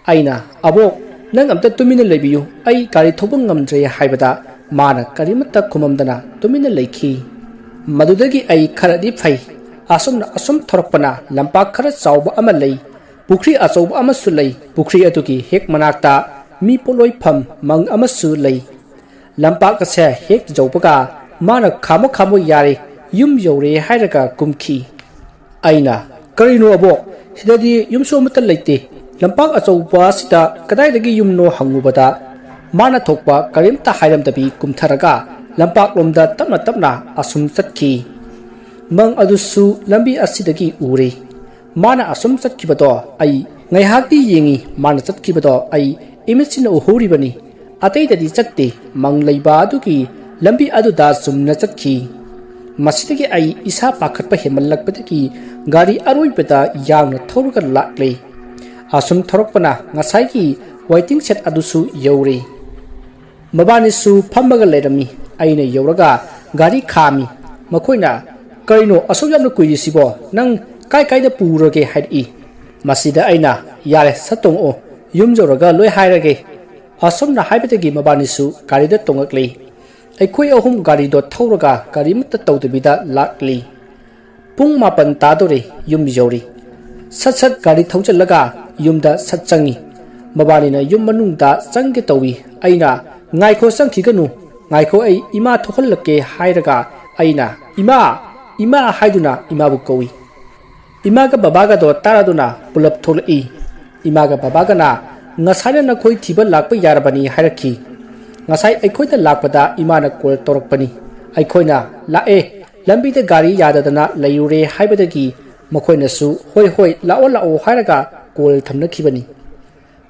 ꯑꯩꯅ, "ꯑꯕꯣꯛ, "ꯅꯪ ꯑꯝꯇ ꯇꯨꯃꯤꯟꯅ ꯂꯩꯕꯤꯌꯨ, ꯑꯩ ꯒꯥꯔꯤ ꯊꯧꯕ ꯉꯝꯗ꯭ꯔꯦ" ꯍꯥꯏꯕꯗ ꯃꯥꯅ ꯀꯔꯤꯃꯠꯇ ꯈꯨꯝꯃꯝꯗꯅ ꯇꯨꯃꯤꯟꯅ ꯂꯩꯈꯤ꯫ ꯃꯗꯨꯗꯒꯤ ꯑꯩ ꯈꯔꯗꯤ ꯐꯩ꯫ ꯑꯁꯨꯝꯅ ꯑꯁꯨꯝ ꯊꯧꯔꯛꯄꯅ ꯂꯝꯄꯥꯛ ꯈꯔ ꯆꯥꯎꯕ ꯑꯃ ꯂꯩ꯫ ꯄꯨꯈ꯭ꯔꯤ ꯑꯆꯧꯕ ꯑꯃꯁꯨ ꯂꯩ꯫ ꯄꯨꯈ꯭ꯔꯤ ꯑꯗꯨꯒꯤ ꯍꯦꯛ ꯃꯅꯥꯛꯇ ꯃꯤ ꯄꯣꯠꯂꯣꯏꯐꯝ ꯃꯪ ꯑꯃꯁꯨ ꯂꯩ꯫ ꯂꯝꯄꯥꯛ ꯑꯁꯦ ꯍꯦꯛ ꯌꯧꯕꯒ ꯃꯥꯅ "ꯈꯥꯝꯃꯣ, ꯈꯥꯝꯃꯣ, ꯌꯥꯔꯦ, ꯌꯨꯝ ꯌꯧꯔꯦ" ꯍꯥꯏꯔꯒ ꯀꯨꯝꯈꯤ꯫ ꯑꯩꯅ, "ꯀꯔꯤꯅꯣ ꯑꯕꯣꯛ? ꯁꯤꯗꯗꯤ ꯌꯨꯝꯁꯨ ꯑꯃꯠꯇ ꯂꯩꯇꯦ꯫ ꯂꯝꯄꯥꯛ ꯑꯆꯧꯕ ꯑꯁꯤꯗ ꯀꯗꯥꯏꯗꯒꯤ ꯌꯨꯝꯅꯣ?" ꯍꯪꯉꯨꯕꯗ ꯃꯥꯅ ꯊꯣꯛꯄ ꯀꯔꯤꯝꯇ ꯍꯥꯏꯔꯝꯗꯕꯤ ꯀꯨꯝꯊꯔꯒ ꯂꯝꯄꯥꯛꯂꯣꯝꯗ ꯇꯞꯅ ꯇꯞꯅ ꯑꯁꯨꯝ ꯆꯠꯈꯤ꯫ ꯃꯪ ꯑꯗꯨꯁꯨ ꯂꯝꯕꯤ ꯑꯁꯤꯗꯒꯤ ꯎꯔꯦ꯫ ꯃꯥꯅ ꯑꯁꯨꯝ ꯆꯠꯈꯤꯕꯗꯣ ꯑꯩ ꯉꯥꯏꯍꯥꯛꯇꯤ ꯌꯦꯡꯉꯤ꯫ ꯃꯥꯅ ꯆꯠꯈꯤꯕꯗꯣ ꯑꯩ ꯏꯃꯤꯠꯁꯤꯅ ꯎꯍꯧꯔꯤꯕꯅꯤ꯫ ꯑꯇꯩꯗꯗꯤ ꯆꯠꯇꯦ꯫ ꯃꯪ ꯂꯩꯕ ꯑꯗꯨꯒꯤ ꯂꯝꯕꯤ ꯑꯗꯨꯗ ꯆꯨꯝꯅ ꯆꯠꯈꯤ꯫ ꯃꯁꯤꯗꯒꯤ ꯑꯩ ꯏꯁꯥ ꯄꯥꯈꯠꯄ ꯍꯦꯟꯃꯜꯂꯛꯄꯗꯒꯤ ꯒꯥꯔꯤ ꯑꯔꯣꯏꯕꯗ ꯌꯥꯡꯅ ꯊꯧꯔꯒ ꯂꯥꯛꯂꯦ꯫ ꯑꯁꯨꯝ ꯊꯧꯔꯛꯄꯅ ꯉꯁꯥꯏꯒꯤ waiting shed ꯑꯗꯨꯁꯨ ꯌꯧꯔꯦ꯫ ꯃꯕꯥꯅꯤꯁꯨ ꯐꯝꯃꯒ ꯂꯩꯔꯝꯃꯤ꯫ ꯑꯩꯅ ꯌꯧꯔꯒ ꯒꯥꯔꯤ ꯈꯥꯝꯃꯤ꯫ ꯃꯈꯣꯏꯅ, "ꯀꯔꯤꯅꯣ ꯑꯁꯨꯛ ꯌꯥꯝꯅ ꯀꯨꯏꯔꯤꯁꯤꯕꯣ? ꯅꯪ ꯀꯥꯏ ꯀꯥꯏꯗ ꯄꯨꯔꯒꯦ?" ꯍꯥꯏꯔꯛꯏ꯫ ꯃꯁꯤꯗ ꯑꯩꯅ, "ꯌꯥꯔꯦ, ꯁꯠ ꯇꯣꯡꯉꯛꯑꯣ, ꯌꯨꯝ ꯌꯧꯔꯒ ꯂꯣꯏ ꯍꯥꯏꯔꯒꯦ"꯫ ꯑꯁꯨꯝꯅ ꯍꯥꯏꯕꯗꯒꯤ ꯃꯕꯥꯅꯤꯁꯨ ꯒꯥꯔꯤꯗ ꯇꯣꯡꯉꯛꯂꯦ꯫ ꯑꯩꯈꯣꯏ ꯑꯍꯨꯝ ꯒꯥꯔꯤꯗꯣ ꯊꯧꯔꯒ ꯀꯔꯤꯃꯠꯇ ꯇꯧꯗꯕꯤꯗ ꯂꯥꯛꯂꯤ꯫ ꯄꯨꯡ ꯃꯥꯄꯟ ꯇꯥꯗꯣꯔꯦ, ꯌꯨꯝ ꯌꯧꯔꯤ꯫ ꯁꯠ ꯁꯠ ꯒꯥꯔꯤ ꯊꯧꯖꯤꯜꯂꯒ ꯌꯨꯝꯗ ꯁꯠ ꯆꯪꯉꯤ꯫ ꯃꯕꯥꯅꯤꯅ ꯌꯨꯝ ꯃꯅꯨꯡꯗ ꯆꯪꯒꯦ ꯇꯧꯏ꯫ ꯑꯩꯅ, "ꯉꯥꯏꯈꯣ, ꯆꯪꯈꯤꯒꯅꯨ, ꯉꯥꯏꯈꯣ, ꯑꯩ ꯏꯃꯥ ꯊꯣꯛꯍꯜꯂꯛꯀꯦ" ꯍꯥꯏꯔꯒ ꯑꯩꯅ, "ꯏꯃꯥ, ꯏꯃꯥ" ꯍꯥꯏꯗꯨꯅ ꯏꯃꯥꯕꯨ ꯀꯧꯏ꯫ ꯏꯃꯥꯒ ꯕꯕꯥꯒꯗꯣ ꯇꯥꯔꯗꯨꯅ ꯄꯨꯂꯞ ꯊꯣꯛꯂꯛꯏ꯫ ꯏꯃꯥꯒ ꯕꯕꯥꯒꯅ, "ꯉꯁꯥꯏꯅ ꯅꯈꯣꯏ ꯊꯤꯕ ꯂꯥꯛꯄ ꯌꯥꯔꯕꯅꯤ" ꯍꯥꯏꯔꯛꯈꯤ꯫ ꯉꯁꯥꯏ ꯑꯩꯈꯣꯏꯗ ꯂꯥꯛꯄꯗ ꯏꯃꯥꯅ ꯀꯣꯜ ꯇꯧꯔꯛꯄꯅꯤ꯫ ꯑꯩꯈꯣꯏꯅ, "ꯂꯥꯛꯑꯦ, ꯂꯝꯕꯤꯗ ꯒꯥꯔꯤ ꯌꯥꯗꯗꯅ ꯂꯩꯔꯨꯔꯦ" ꯍꯥꯏꯕꯗꯒꯤ ꯃꯈꯣꯏꯅꯁꯨ, "ꯍꯣꯏ, ꯍꯣꯏ, ꯂꯥꯛꯑꯣ, ꯂꯥꯛꯑꯣ" ꯍꯥꯏꯔꯒ ꯀꯣꯜ ꯊꯝꯅꯈꯤꯕꯅꯤ꯫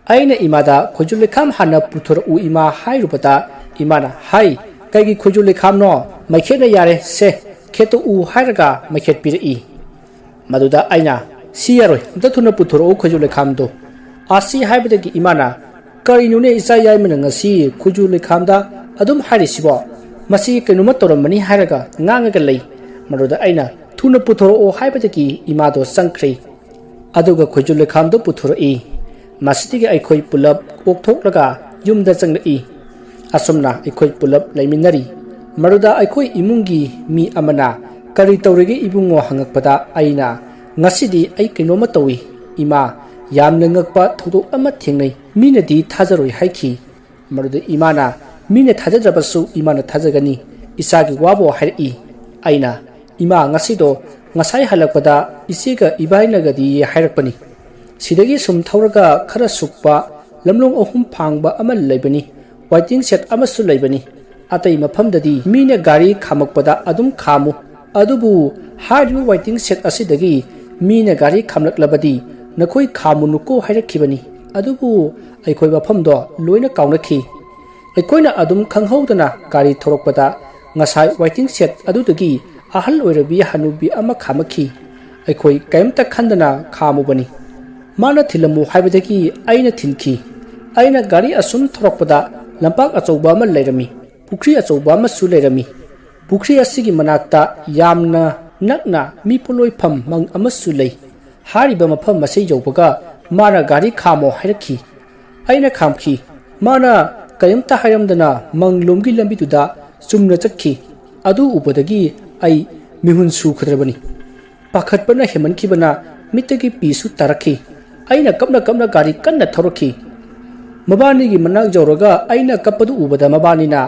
ꯑꯩꯅ ꯏꯃꯥꯗ, "ꯈꯣꯏꯖꯨ ꯂꯩꯈꯥꯝ ꯍꯥꯟꯅ ꯄꯨꯊꯣꯔꯛꯎ ꯏꯃꯥ" ꯍꯥꯏꯔꯨꯕꯗ ꯏꯃꯥꯅ ꯍꯥꯏ, "ꯀꯩꯒꯤ ꯈꯣꯏꯖꯨ ꯂꯩꯈꯥꯝꯅꯣ? ꯃꯩꯈꯦꯠꯅ ꯌꯥꯔꯦ, ꯁꯦ, ꯈꯦꯠꯇꯣꯛꯎ" ꯍꯥꯏꯔꯒ ꯃꯩꯈꯦꯠ ꯄꯤꯔꯛꯏ꯫ ꯃꯗꯨꯗ ꯑꯩꯅ, "ꯁꯤ ꯌꯥꯔꯣꯏ, ꯑꯝꯇ ꯊꯨꯅ ꯄꯨꯊꯣꯔꯛꯎ ꯈꯣꯏꯖꯨ ꯂꯩꯈꯥꯝꯗꯣ"꯫ ꯑꯁꯤ ꯍꯥꯏꯕꯗꯒꯤ ꯏꯃꯥꯅ, "ꯀꯔꯤꯅꯣꯅꯦ ꯏꯆꯥ ꯌꯥꯏꯃꯅ ꯉꯁꯤ ꯈꯣꯏꯖꯨ ꯂꯩꯈꯥꯝꯗ ꯑꯗꯨꯝ ꯍꯥꯏꯔꯤꯁꯤꯕꯣ? ꯃꯁꯤ ꯀꯩꯅꯣꯝꯃ ꯇꯧꯔꯝꯃꯅꯤ" ꯍꯥꯏꯔꯒ ꯉꯥꯡꯉꯒ ꯂꯩ꯫ ꯃꯗꯨꯗ ꯑꯩꯅ, "ꯊꯨꯅ ꯄꯨꯊꯣꯔꯛꯑꯣ" ꯍꯥꯏꯕꯗꯒꯤ ꯏꯃꯥꯗꯣ ꯆꯪꯈ꯭ꯔꯦ꯫ ꯑꯗꯨꯒ ꯈꯣꯏꯖꯨ ꯂꯩꯈꯥꯝꯗꯣ ꯄꯨꯊꯣꯔꯛꯏ꯫ ꯃꯁꯤꯗꯒꯤ ꯑꯩꯈꯣꯏ ꯄꯨꯂꯞ ꯑꯣꯛꯊꯣꯛꯂꯒ ꯌꯨꯝꯗ ꯆꯪꯂꯛꯏ꯫ ꯑꯁꯨꯝꯅ ꯑꯩꯈꯣꯏ ꯄꯨꯂꯞ ꯂꯩꯃꯤꯟꯅꯔꯤ꯫ ꯃꯗꯨꯗ ꯑꯩꯈꯣꯏ ꯏꯃꯨꯡꯒꯤ ꯃꯤ ꯑꯃꯅ, "ꯀꯔꯤ ꯇꯧꯔꯤꯒꯦ ꯏꯕꯨꯡꯉꯣ?" ꯍꯪꯉꯛꯄꯗ ꯑꯩꯅ, "ꯉꯁꯤꯗꯤ ꯑꯩ ꯀꯩꯅꯣꯝꯃ ꯇꯧꯏ ꯏꯃꯥ, ꯌꯥꯝꯅ ꯉꯛꯄ ꯊꯧꯗꯣꯛ ꯑꯃ ꯊꯦꯡꯅꯩ, ꯃꯤꯅꯗꯤ ꯊꯥꯖꯔꯣꯏ" ꯍꯥꯏꯈꯤ꯫ ꯃꯗꯨꯗ ꯏꯃꯥꯅ, "ꯃꯤꯅ ꯊꯥꯖꯗ꯭ꯔꯕꯁꯨ ꯏꯃꯥꯅ ꯊꯥꯖꯒꯅꯤ, ꯏꯆꯥꯒꯤ ꯋꯥꯕꯨ" ꯍꯥꯏꯔꯛꯏ꯫ ꯑꯩꯅ, "ꯏꯃꯥ, ꯉꯁꯤꯗꯣ ꯉꯁꯥꯏ ꯍꯜꯂꯛꯄꯗ ꯏꯆꯦꯒ ꯏꯕꯥꯏꯅꯒꯗꯤ ꯍꯥꯏꯔꯛꯄꯅꯤ꯫ ꯁꯤꯗꯒꯤ ꯁꯨꯝ ꯊꯧꯔꯒ ꯈꯔ ꯁꯨꯛꯄ ꯂꯝꯂꯣꯡ ꯑꯍꯨꯝ ꯐꯥꯡꯕ ꯑꯃ ꯂꯩꯕꯅꯤ, ꯋꯥꯏꯇꯤꯡ ꯁꯦꯠ ꯑꯃꯁꯨ ꯂꯩꯕꯅꯤ꯫ ꯑꯇꯩ ꯃꯐꯝꯗꯗꯤ ꯃꯤꯅ ꯒꯥꯔꯤ ꯈꯥꯝꯃꯛꯄꯗ ꯑꯗꯨꯝ ꯈꯥꯝꯃꯨ, ꯑꯗꯨꯕꯨ ꯍꯥꯏꯔꯤꯕ ꯋꯥꯏꯇꯤꯡ ꯁꯦꯠ ꯑꯁꯤꯗꯒꯤ ꯃꯤꯅ ꯒꯥꯔꯤ ꯈꯥꯝꯂꯛꯂꯕꯗꯤ ꯅꯈꯣꯏ ꯈꯥꯝꯃꯨꯅꯨꯀꯣ" ꯍꯥꯏꯔꯛꯈꯤꯕꯅꯤ꯫ ꯑꯗꯨꯕꯨ ꯑꯩꯈꯣꯏ ꯃꯐꯝꯗꯣ ꯂꯣꯏꯅ ꯀꯥꯎꯅꯈꯤ꯫ ꯑꯩꯈꯣꯏꯅ ꯑꯗꯨꯝ ꯈꯪꯍꯧꯗꯅ ꯒꯥꯔꯤ ꯊꯧꯔꯛꯄꯗ ꯉꯁꯥꯏ ꯋꯥꯏꯇꯤꯡ ꯁꯦꯠ ꯑꯗꯨꯗꯒꯤ ꯑꯍꯜ ꯑꯣꯏꯔꯕꯤ ꯍꯅꯨꯕꯤ ꯑꯃ ꯈꯥꯝꯃꯛꯈꯤ꯫ ꯑꯩꯈꯣꯏ ꯀꯔꯤꯝꯇ ꯈꯟꯗꯅ ꯈꯥꯝꯃꯨꯕꯅꯤ꯫ ꯃꯥꯅ ꯊꯤꯜꯂꯝꯃꯨ ꯍꯥꯏꯕꯗꯒꯤ ꯑꯩꯅ ꯊꯤꯟꯈꯤ꯫ ꯑꯩꯅ ꯒꯥꯔꯤ ꯑꯁꯨꯝ ꯊꯧꯔꯛꯄꯗ ꯂꯝꯄꯥꯛ ꯑꯆꯧꯕ ꯑꯃ ꯂꯩꯔꯝꯃꯤ, ꯄꯨꯈ꯭ꯔꯤ ꯑꯆꯧꯕ ꯑꯃꯁꯨ ꯂꯩꯔꯝꯃꯤ꯫ ꯄꯨꯈ꯭ꯔꯤ ꯑꯁꯤꯒꯤ ꯃꯅꯥꯛꯇ ꯌꯥꯝꯅ ꯅꯛꯅ ꯃꯤ ꯄꯣꯠꯂꯣꯏꯐꯝ ꯃꯪ ꯑꯃꯁꯨ ꯂꯩ꯫ ꯍꯥꯏꯔꯤꯕ ꯃꯐꯝ ꯑꯁꯤ ꯌꯧꯕꯒ ꯃꯥꯅ ꯒꯥꯔꯤ ꯈꯥꯝꯃꯣ ꯍꯥꯏꯔꯛꯈꯤ꯫ ꯑꯩꯅ ꯈꯥꯝꯈꯤ꯫ ꯃꯥꯅ ꯀꯔꯤꯝꯇ ꯍꯥꯏꯔꯝꯗꯅ ꯃꯪꯂꯣꯝꯒꯤ ꯂꯝꯕꯤꯗꯨꯗ ꯆꯨꯝꯅ ꯆꯠꯈꯤ꯫ ꯑꯗꯨ ꯎꯕꯗꯒꯤ ꯑꯩ ꯃꯤꯍꯨꯟ ꯁꯨꯈ꯭ꯔꯕꯅꯤ꯫ ꯄꯥꯈꯠꯄꯅ ꯍꯦꯟꯃꯟꯈꯤꯕꯅ ꯃꯤꯠꯇꯒꯤ ꯄꯤꯁꯨ ꯇꯥꯔꯛꯈꯤ꯫ ꯑꯩꯅ ꯀꯞꯅ ꯀꯞꯅ ꯒꯥꯔꯤ ꯀꯟꯅ ꯊꯧꯔꯛꯈꯤ꯫ ꯃꯕꯥꯅꯤꯒꯤ ꯃꯅꯥꯛ ꯌꯧꯔꯒ ꯑꯩꯅ ꯀꯞꯄꯗꯨ ꯎꯕꯗ ꯃꯕꯥꯅꯤꯅ,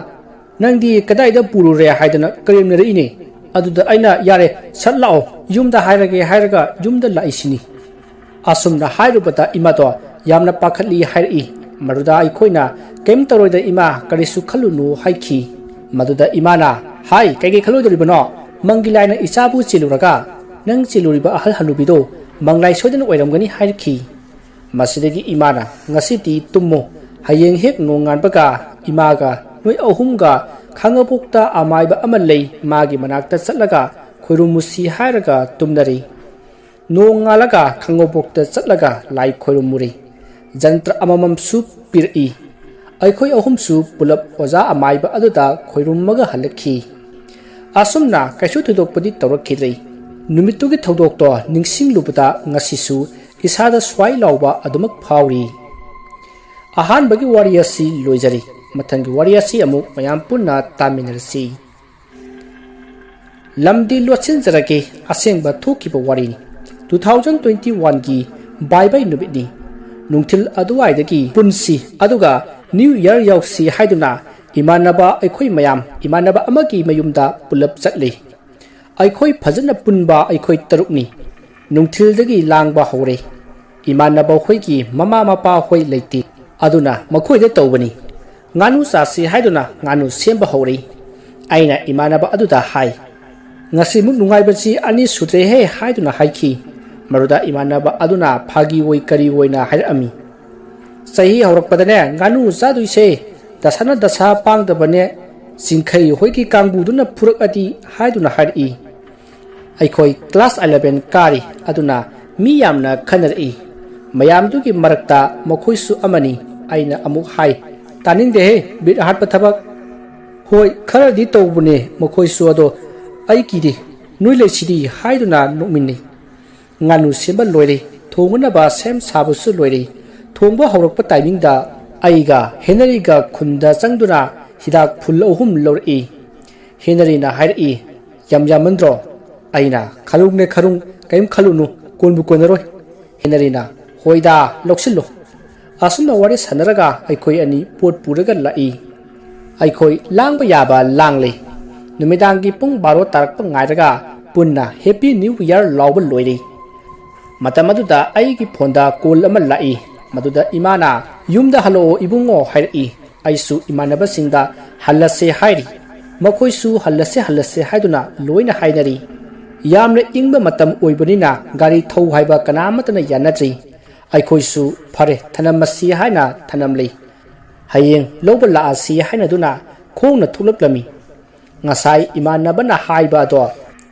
"ꯅꯪꯗꯤ ꯀꯗꯥꯏꯗ ꯄꯨꯔꯨꯔꯦ?" ꯍꯥꯏꯗꯅ ꯀꯔꯦꯝꯅꯔꯛꯏꯅꯦ꯫ ꯑꯗꯨꯗ ꯑꯩꯅ, "ꯌꯥꯔꯦ, ꯁꯠ ꯂꯥꯛꯑꯣ, ꯌꯨꯝꯗ ꯍꯥꯏꯔꯒꯦ" ꯍꯥꯏꯔꯒ ꯌꯨꯝꯗ ꯂꯥꯛꯏꯁꯤꯅꯤ꯫ ꯑꯁꯨꯝꯅ ꯍꯥꯏꯔꯨꯕꯗ ꯏꯃꯥꯗꯣ ꯌꯥꯝꯅ ꯄꯥꯈꯠꯂꯤ ꯍꯥꯏꯔꯛꯏ꯫ ꯃꯗꯨꯗ ꯑꯩꯈꯣꯏꯅ, "ꯀꯩꯝ ꯇꯧꯔꯣꯏꯗ ꯏꯃꯥ, ꯀꯔꯤꯁꯨ ꯈꯜꯂꯨꯅꯨ" ꯍꯥꯏꯈꯤ꯫ ꯃꯗꯨꯗ ꯏꯃꯥꯅ, "ꯍꯥꯏ, ꯀꯩꯀꯩ ꯈꯜꯂꯣꯏꯗꯣꯔꯤꯕꯅꯣ? ꯃꯪꯒꯤ ꯂꯥꯏꯅ ꯏꯆꯥꯕꯨ ꯆꯦꯜꯂꯨꯔꯒ ꯅꯪ ꯆꯦꯜꯂꯨꯔꯤꯕ ꯑꯍꯜ ꯍꯅꯨꯕꯤꯗꯣ ꯃꯪꯂꯥꯏ ꯁꯣꯏꯗꯅ ꯑꯣꯏꯔꯝꯒꯅꯤ" ꯍꯥꯏꯔꯛꯈꯤ꯫ ꯃꯁꯤꯗꯒꯤ ꯏꯃꯥꯅ, "ꯉꯁꯤꯗꯤ ꯇꯨꯝꯃꯨ, ꯍꯌꯦꯡ ꯍꯦꯛ ꯅꯣꯡꯉꯥꯟꯕꯒ ꯏꯃꯥꯒ ꯅꯣꯏ ꯑꯍꯨꯝꯒ ꯈꯥꯡꯉꯕꯣꯛꯇ ꯑꯃꯥꯏꯕ ꯑꯃ ꯂꯩ, ꯃꯥꯒꯤ ꯃꯅꯥꯛꯇ ꯆꯠꯂꯒ ꯈꯣꯏꯔꯨꯝꯃꯨꯁꯤ" ꯍꯥꯏꯔꯒ ꯇꯨꯝꯅꯔꯤ꯫ ꯅꯣꯡꯉꯥꯜꯂꯒ ꯈꯥꯡꯉꯕꯣꯛꯇ ꯆꯠꯂꯒ ꯂꯥꯏ ꯈꯣꯏꯔꯨꯝꯃꯨꯔꯤ꯫ ꯖꯟꯇ꯭ꯔ ꯑꯃꯃꯝꯁꯨ ꯄꯤꯔꯛꯏ꯫ ꯑꯩꯈꯣꯏ ꯑꯍꯨꯝꯁꯨ ꯄꯨꯂꯞ ꯑꯣꯖꯥ ꯑꯃꯥꯏꯕ ꯑꯗꯨꯗ ꯈꯣꯏꯔꯨꯝꯃꯒ ꯍꯜꯂꯛꯈꯤ꯫ ꯑꯁꯨꯝꯅ ꯀꯩꯁꯨ ꯊꯣꯏꯗꯣꯛꯄꯗꯤ ꯇꯧꯔꯛꯈꯤꯗ꯭ꯔꯦ꯫ ꯅꯨꯃꯤꯠꯇꯨꯒꯤ ꯊꯧꯗꯣꯛꯇꯣ ꯅꯤꯡꯁꯤꯡꯂꯨꯕꯗ ꯉꯁꯤꯁꯨ ꯏꯁꯥꯗ ꯁ꯭ꯋꯥꯏ ꯂꯥꯎꯕ ꯑꯗꯨꯃꯛ ꯐꯥꯎꯔꯤ꯫ ꯑꯍꯥꯟꯕꯒꯤ ꯋꯥꯔꯤ ꯑꯁꯤ ꯂꯣꯏꯖꯔꯦ꯫ ꯃꯊꯪꯒꯤ ꯋꯥꯔꯤ ꯑꯁꯤ ꯑꯃꯨꯛ ꯃꯌꯥꯝ ꯄꯨꯟꯅ ꯇꯥꯃꯤꯟꯅꯔꯁꯤ꯫ ꯂꯝꯗꯤ ꯂꯣꯠꯁꯤꯟꯖꯔꯒꯦ, ꯑꯁꯦꯡꯕ ꯊꯣꯛꯈꯤꯕ ꯋꯥꯔꯤꯅꯤ꯫ Two thousand twenty one ꯒꯤ ꯕꯥꯏ ꯕꯥꯏ ꯅꯨꯃꯤꯠꯅꯤ꯫ ꯅꯨꯡꯊꯤꯜ ꯑꯗꯨꯋꯥꯏꯗꯒꯤ ꯄꯨꯟꯁꯤ, ꯑꯗꯨꯒ New Year ꯌꯧꯁꯤ ꯍꯥꯏꯗꯨꯅ ꯏꯃꯥꯟꯅꯕ ꯑꯩꯈꯣꯏ ꯃꯌꯥꯝ ꯏꯃꯥꯟꯅꯕ ꯑꯃꯒꯤ ꯃꯌꯨꯝꯗ ꯄꯨꯂꯞ ꯆꯠꯂꯤ꯫ ꯑꯩꯈꯣꯏ ꯐꯖꯅ ꯄꯨꯟꯕ ꯑꯩꯈꯣꯏ ꯇꯔꯨꯛꯅꯤ꯫ ꯅꯨꯡꯊꯤꯜꯗꯒꯤ ꯂꯥꯡꯕ ꯍꯧꯔꯦ꯫ ꯏꯃꯥꯟꯅꯕ ꯍꯣꯏꯒꯤ ꯃꯃꯥ ꯃꯄꯥ ꯍꯣꯏ ꯂꯩꯇꯦ, ꯑꯗꯨꯅ ꯃꯈꯣꯏꯗ ꯇꯧꯕꯅꯤ꯫ ꯉꯥꯅꯨ ꯆꯥꯁꯤ ꯍꯥꯏꯗꯨꯅ ꯉꯥꯅꯨ ꯁꯦꯝꯕ ꯍꯧꯔꯦ꯫ ꯑꯩꯅ ꯏꯃꯥꯟꯅꯕ ꯑꯗꯨꯗ ꯍꯥꯏ, "ꯉꯁꯤꯃꯨꯛ ꯅꯨꯡꯉꯥꯏꯕꯁꯤ ꯑꯅꯤ ꯁꯨꯗ꯭ꯔꯦꯍꯦ" ꯍꯥꯏꯗꯨꯅ ꯍꯥꯏꯈꯤ꯫ ꯃꯗꯨꯗ ꯏꯃꯥꯟꯅꯕ ꯑꯗꯨꯅ ꯐꯥꯒꯤ ꯑꯣꯏ ꯀꯔꯤ ꯑꯣꯏꯅ ꯍꯥꯏꯔꯛꯑꯝꯃꯤ, "ꯆꯍꯤ ꯍꯧꯔꯛꯄꯗꯅꯦ ꯉꯥꯅꯨ ꯆꯥꯗꯣꯏꯁꯦ, ꯗꯁꯥꯅ ꯗꯁꯥ ꯄꯥꯡꯗꯕꯅꯦ, ꯆꯤꯡꯈꯩ ꯍꯣꯏꯒꯤ ꯀꯥꯡꯕꯨꯗꯨꯅ ꯐꯨꯔꯛꯑꯗꯤ" ꯍꯥꯏꯗꯨꯅ ꯍꯥꯏꯔꯛꯏ꯫ ꯑꯩꯈꯣꯏ class eleven ꯀꯥꯔꯤ, ꯑꯗꯨꯅ ꯃꯤ ꯌꯥꯝꯅ ꯈꯟꯅꯔꯛꯏ꯫ ꯃꯌꯥꯝꯗꯨꯒꯤ ꯃꯔꯛꯇ ꯃꯈꯣꯏꯁꯨ ꯑꯃꯅꯤ꯫ ꯑꯩꯅ ꯑꯃꯨꯛ ꯍꯥꯏ, "ꯇꯥꯅꯤꯡꯗꯦꯍꯦ, ꯕꯤꯠ ꯍꯥꯠꯄ ꯊꯕꯛ꯫ ꯍꯣꯏ, ꯈꯔꯗꯤ ꯇꯧꯕꯅꯦ ꯃꯈꯣꯏꯁꯨ, ꯑꯗꯣ ꯑꯩꯒꯤꯗꯤ ꯅꯣꯏ ꯂꯩꯁꯤꯗꯤ" ꯍꯥꯏꯗꯨꯅ ꯅꯣꯛꯃꯤꯟꯅꯩ꯫ ꯉꯥꯅꯨ ꯁꯦꯝꯕ ꯂꯣꯏꯔꯦ, ꯊꯣꯡꯅꯅꯕ ꯁꯦꯝ ꯁꯥꯕꯁꯨ ꯂꯣꯏꯔꯦ꯫ ꯊꯣꯡꯕ ꯍꯧꯔꯛꯄ timing ꯗ ꯑꯩꯒ ꯍꯦꯅꯔꯤꯒ ꯈꯨꯟꯗ ꯆꯪꯗꯨꯅ ꯍꯤꯗꯥꯛ ꯐꯨꯜ ꯑꯍꯨꯝ ꯂꯧꯔꯛꯏ꯫ ꯍꯦꯅꯔꯤꯅ ꯍꯥꯏꯔꯛꯏ, "ꯌꯥꯝ ꯌꯥꯝꯃꯟꯗ꯭ꯔꯣ?" ꯑꯩꯅ, "ꯈꯔꯨꯡꯅꯦ ꯈꯔꯨꯡ, ꯀꯔꯤꯝ ꯈꯜꯂꯨꯅꯨ, ꯀꯣꯟꯕꯨ ꯀꯣꯟꯅꯔꯣꯏ"꯫ ꯍꯦꯅꯔꯤꯅ, "ꯍꯣꯏꯗ, ꯂꯧꯁꯤꯜꯂꯨ"꯫ ꯑꯁꯨꯝꯅ ꯋꯥꯔꯤ ꯁꯥꯟꯅꯔꯒ ꯑꯩꯈꯣꯏ ꯑꯅꯤ ꯄꯣꯠ ꯄꯨꯔꯒ ꯂꯥꯛꯏ꯫ ꯑꯩꯈꯣꯏ ꯂꯥꯡꯕ ꯌꯥꯕ ꯂꯥꯡꯂꯦ꯫ ꯅꯨꯃꯤꯗꯥꯡꯒꯤ ꯄꯨꯡ ꯕꯥꯔꯣ ꯇꯥꯔꯛꯄ ꯉꯥꯏꯔꯒ ꯄꯨꯟꯅ Happy New Year ꯂꯥꯎꯕ ꯂꯣꯏꯔꯦ꯫ ꯃꯇꯝ ꯑꯗꯨꯗ ꯑꯩꯒꯤ phone ꯗ call ꯑꯃ ꯂꯥꯛꯏ꯫ ꯃꯗꯨꯗ ꯏꯃꯥꯅ, "ꯌꯨꯝꯗ ꯍꯜꯂꯛꯑꯣ ꯏꯕꯨꯡꯉꯣ" ꯍꯥꯏꯔꯛꯏ꯫ ꯑꯩꯁꯨ ꯏꯃꯥꯟꯅꯕꯁꯤꯡꯗ "ꯍꯜꯂꯁꯦ" ꯍꯥꯏꯔꯤ꯫ ꯃꯈꯣꯏꯁꯨ "ꯍꯜꯂꯁꯦ, ꯍꯜꯂꯁꯦ" ꯍꯥꯏꯗꯨꯅ ꯂꯣꯏꯅ ꯍꯥꯏꯅꯔꯤ꯫ ꯌꯥꯝꯅ ꯏꯪꯕ ꯃꯇꯝ ꯑꯣꯏꯕꯅꯤꯅ ꯒꯥꯔꯤ ꯊꯧ ꯍꯥꯏꯕ ꯀꯅꯥ ꯑꯃꯠꯇꯅ ꯌꯥꯅꯗ꯭ꯔꯤ꯫ ꯑꯩꯈꯣꯏꯁꯨ "ꯐꯔꯦ, ꯊꯅꯝꯃꯁꯤ" ꯍꯥꯏꯅ ꯊꯅꯝꯂꯤ꯫ ꯍꯌꯦꯡ ꯂꯧꯕ ꯂꯥꯛꯑꯁꯤ ꯍꯥꯏꯅꯗꯨꯅ ꯈꯣꯡꯅ ꯊꯣꯛꯂꯛꯂꯝꯃꯤ꯫ ꯉꯁꯥꯏ ꯏꯃꯥꯟꯅꯕꯅ ꯍꯥꯏꯕ ꯑꯗꯣ